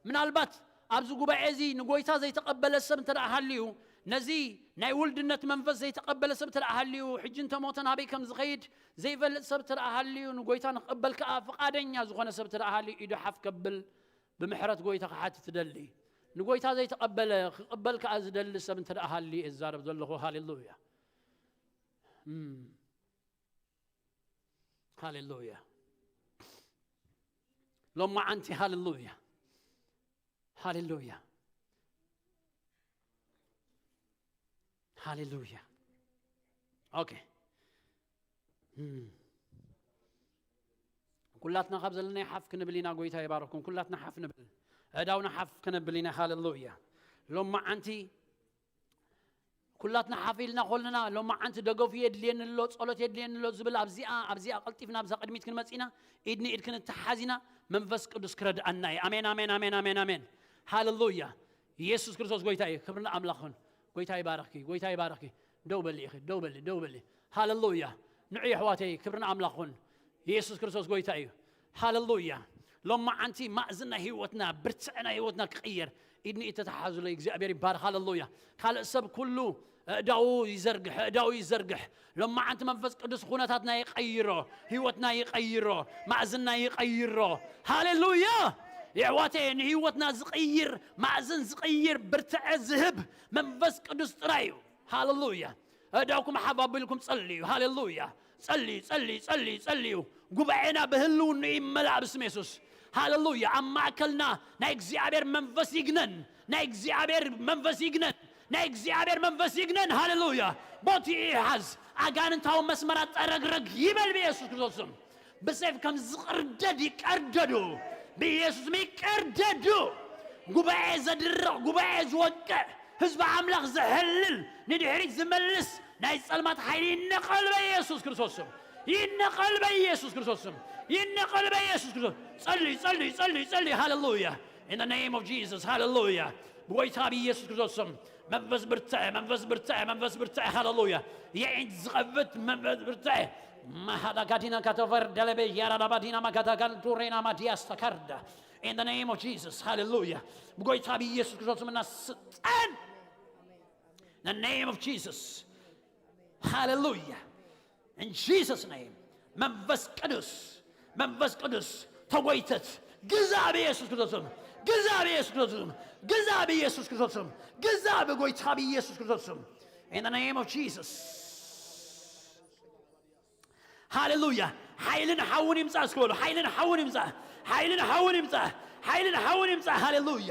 ምናልባት ኣብዚ ጉባኤ እዚ ንጎይታ ዘይተቐበለ ሰብ እንተ ደኣ ሃልዩ፣ ነዚ ናይ ውልድነት መንፈስ ዘይተቐበለ ሰብ እንተ ደኣ ሃልዩ፣ ሕጂ እንተ ሞተ ናበይ ከም ዝኸይድ ዘይፈልጥ ሰብ እንተ ደኣ ሃልዩ፣ ንጎይታ ንክቕበል ከኣ ፍቓደኛ ዝኾነ ሰብ እንተ ደኣ ሃልዩ፣ ኢዱ ሓፍ ከብል፣ ብምሕረት ጎይታ ክሓትት ትደሊ። ንጎይታ ዘይተቐበለ፣ ክቕበል ከኣ ዝደሊ ሰብ እንተ ደኣ ሃልዩ እየ ዝዛረብ ዘለኹ። ሃሌሉያ። እም። ሃሌሉያ። ሎማዓንቲ፣ ሃሌሉያ። ሃሌሉያ። ሃሌሉያ። ኦኬ። እም። ኩላትና ካብ ዘለናዮ ሓፍ ክንብል ኢና። ጎይታ ይባርኽኩም። ኩላትና ሓፍ ንብል። ኣእዳውና ሓፍ ክነብል ኢና። ሃሌሉያ። ሎማዓንቲ ኩላትና ሓፍ ኢልና ኮለና፣ ሎማዓንቲ ደገፉ የድልየኒ ኣሎ፣ ጸሎት የድልየኒ ኣሎ ዝብል ኣብዚኣ፣ ኣብዚኣ ቀልጢፍና ኣብዛ ቅድሚት ክንመጽእ ኢና። ኢድ ንኢድ ክንተሓዝ ኢና። መንፈስ ቅዱስ ክረድኣና እዩ። ኣሜን፣ ኣሜን፣ ኣሜን፣ ኣሜን፣ ኣሜን። ሃሌሉያ። ኢየሱስ ክርስቶስ ጎይታ እዩ። ክብሪ ንኣምላኽ ይኹን። ጎይታ ይባርኽኪ፣ ጎይታ ይባርኽኪ። ደው በሊ ኢኺ፣ ደው በሊ፣ ደው በሊ። ሃለሉያ። ንዑ የሕዋተይ፣ ክብሪ ንኣምላኽ ኩን። ኢየሱስ ክርስቶስ ጎይታ እዩ። ሃለሉያ። ሎማዓንቲ ማእዝን ናይ ህይወትና፣ ብርትዕ ናይ ህይወትና ክቕየር ኢድኒ እተተሓዙለይ እግዚኣብሔር ይባረኽ። ሃለሉያ። ካልእ ሰብ ኩሉ ኣእዳዉ ይዘርግሕ፣ ኣእዳዉ ይዘርግሕ። ሎማዓንቲ መንፈስ ቅዱስ ኩነታትና ይቐይሮ፣ ህይወትና ይቐይሮ፣ ማእዝና ይቐይሮ። ሃሌሉያ። የሕዋተይ፣ ንህይወትና ዝቕይር፣ ማእዝን ዝቕይር፣ ብርትዐ ዝህብ መንፈስ ቅዱስ ጥራይ እዩ። ሃሌሉያ። ኣእዳውኩም ሓፍ ኣቢልኩም ጸልዩ። ሃሌሉያ። ጸልዩ፣ ጸልዩ፣ ጸልዩ፣ ጸልዩ። ጉባኤና ብህልውንኡ ይመላእ ብስም የሱስ። ሃሌሉያ። ኣብ ማእከልና ናይ እግዚኣብሔር መንፈስ ይግነን። ናይ እግዚኣብሔር መንፈስ ይግነን። ናይ እግዚኣብሔር መንፈስ ይግነን። ሃሌሉያ። ቦትኡ ይሓዝ። ኣጋንንታዊ መስመራት ጠረግረግ ይበል ብኢየሱስ ክርስቶስ ስም። ብሰይፍ ከም ዝቕርደድ ይቀርደዱ። ብኢየሱስ ስም ይቀርደዱ። ጉባኤ ዘድርቕ፣ ጉባኤ ዝወቅዕ፣ ህዝቢ ኣምላኽ ዘሕልል፣ ንድሕሪት ዝመልስ ናይ ጸልማት ሓይሊ ይነቐል በኢየሱስ ክርስቶስ ስም። ይነቐል በኢየሱስ ክርስቶስ ስም። ይነቐል በኢየሱስ ክርስቶስ። ጸልይ፣ ጸልይ፣ ጸልይ፣ ጸልይ። ሃሌሉያ። In the name of Jesus. ሃሌሉያ። ብጎይታ ብኢየሱስ ክርስቶስ ስም መንፈስ ብርትዐ፣ መንፈስ ብርትዐ፣ መንፈስ ብርትዐ። ሃሌሉያ። የዒንት ዝኸፍት መንፈስ ብርትዐ። ማሃዳ ጋዲና ካተፈር ደለበ ያራዳ ባዲና ማጋዳ ጋል ዱሬና ማዲያስ ተካርዳ። In the name of Jesus. ሃሌሉያ። ብጎይታ ብኢየሱስ ክርስቶስ ስምና ስልጣን። In the name of Jesus. ሃሌሉያ። In Jesus' name. መንፈስ ቅዱስ፣ መንፈስ ቅዱስ ተጎይተት። ግዛ ብኢየሱስ ክርስቶስ ስም። ግዛ ብኢየሱስ ክርስቶስ ስም። ግዛ ብኢየሱስ ክርስቶስ ስም። ግዛ ብጎይታ ብኢየሱስ ክርስቶስ ስም። In the name of Jesus. ሃሌሉያ። ሓይልን ሓውን ይምጻእ እስኪ በሉ። ሓይልን ሓውን ይምጻእ። ሓይልን ሓውን ይምጻእ። ሓይልን ሓውን ይምጻእ። ሃሌሉያ።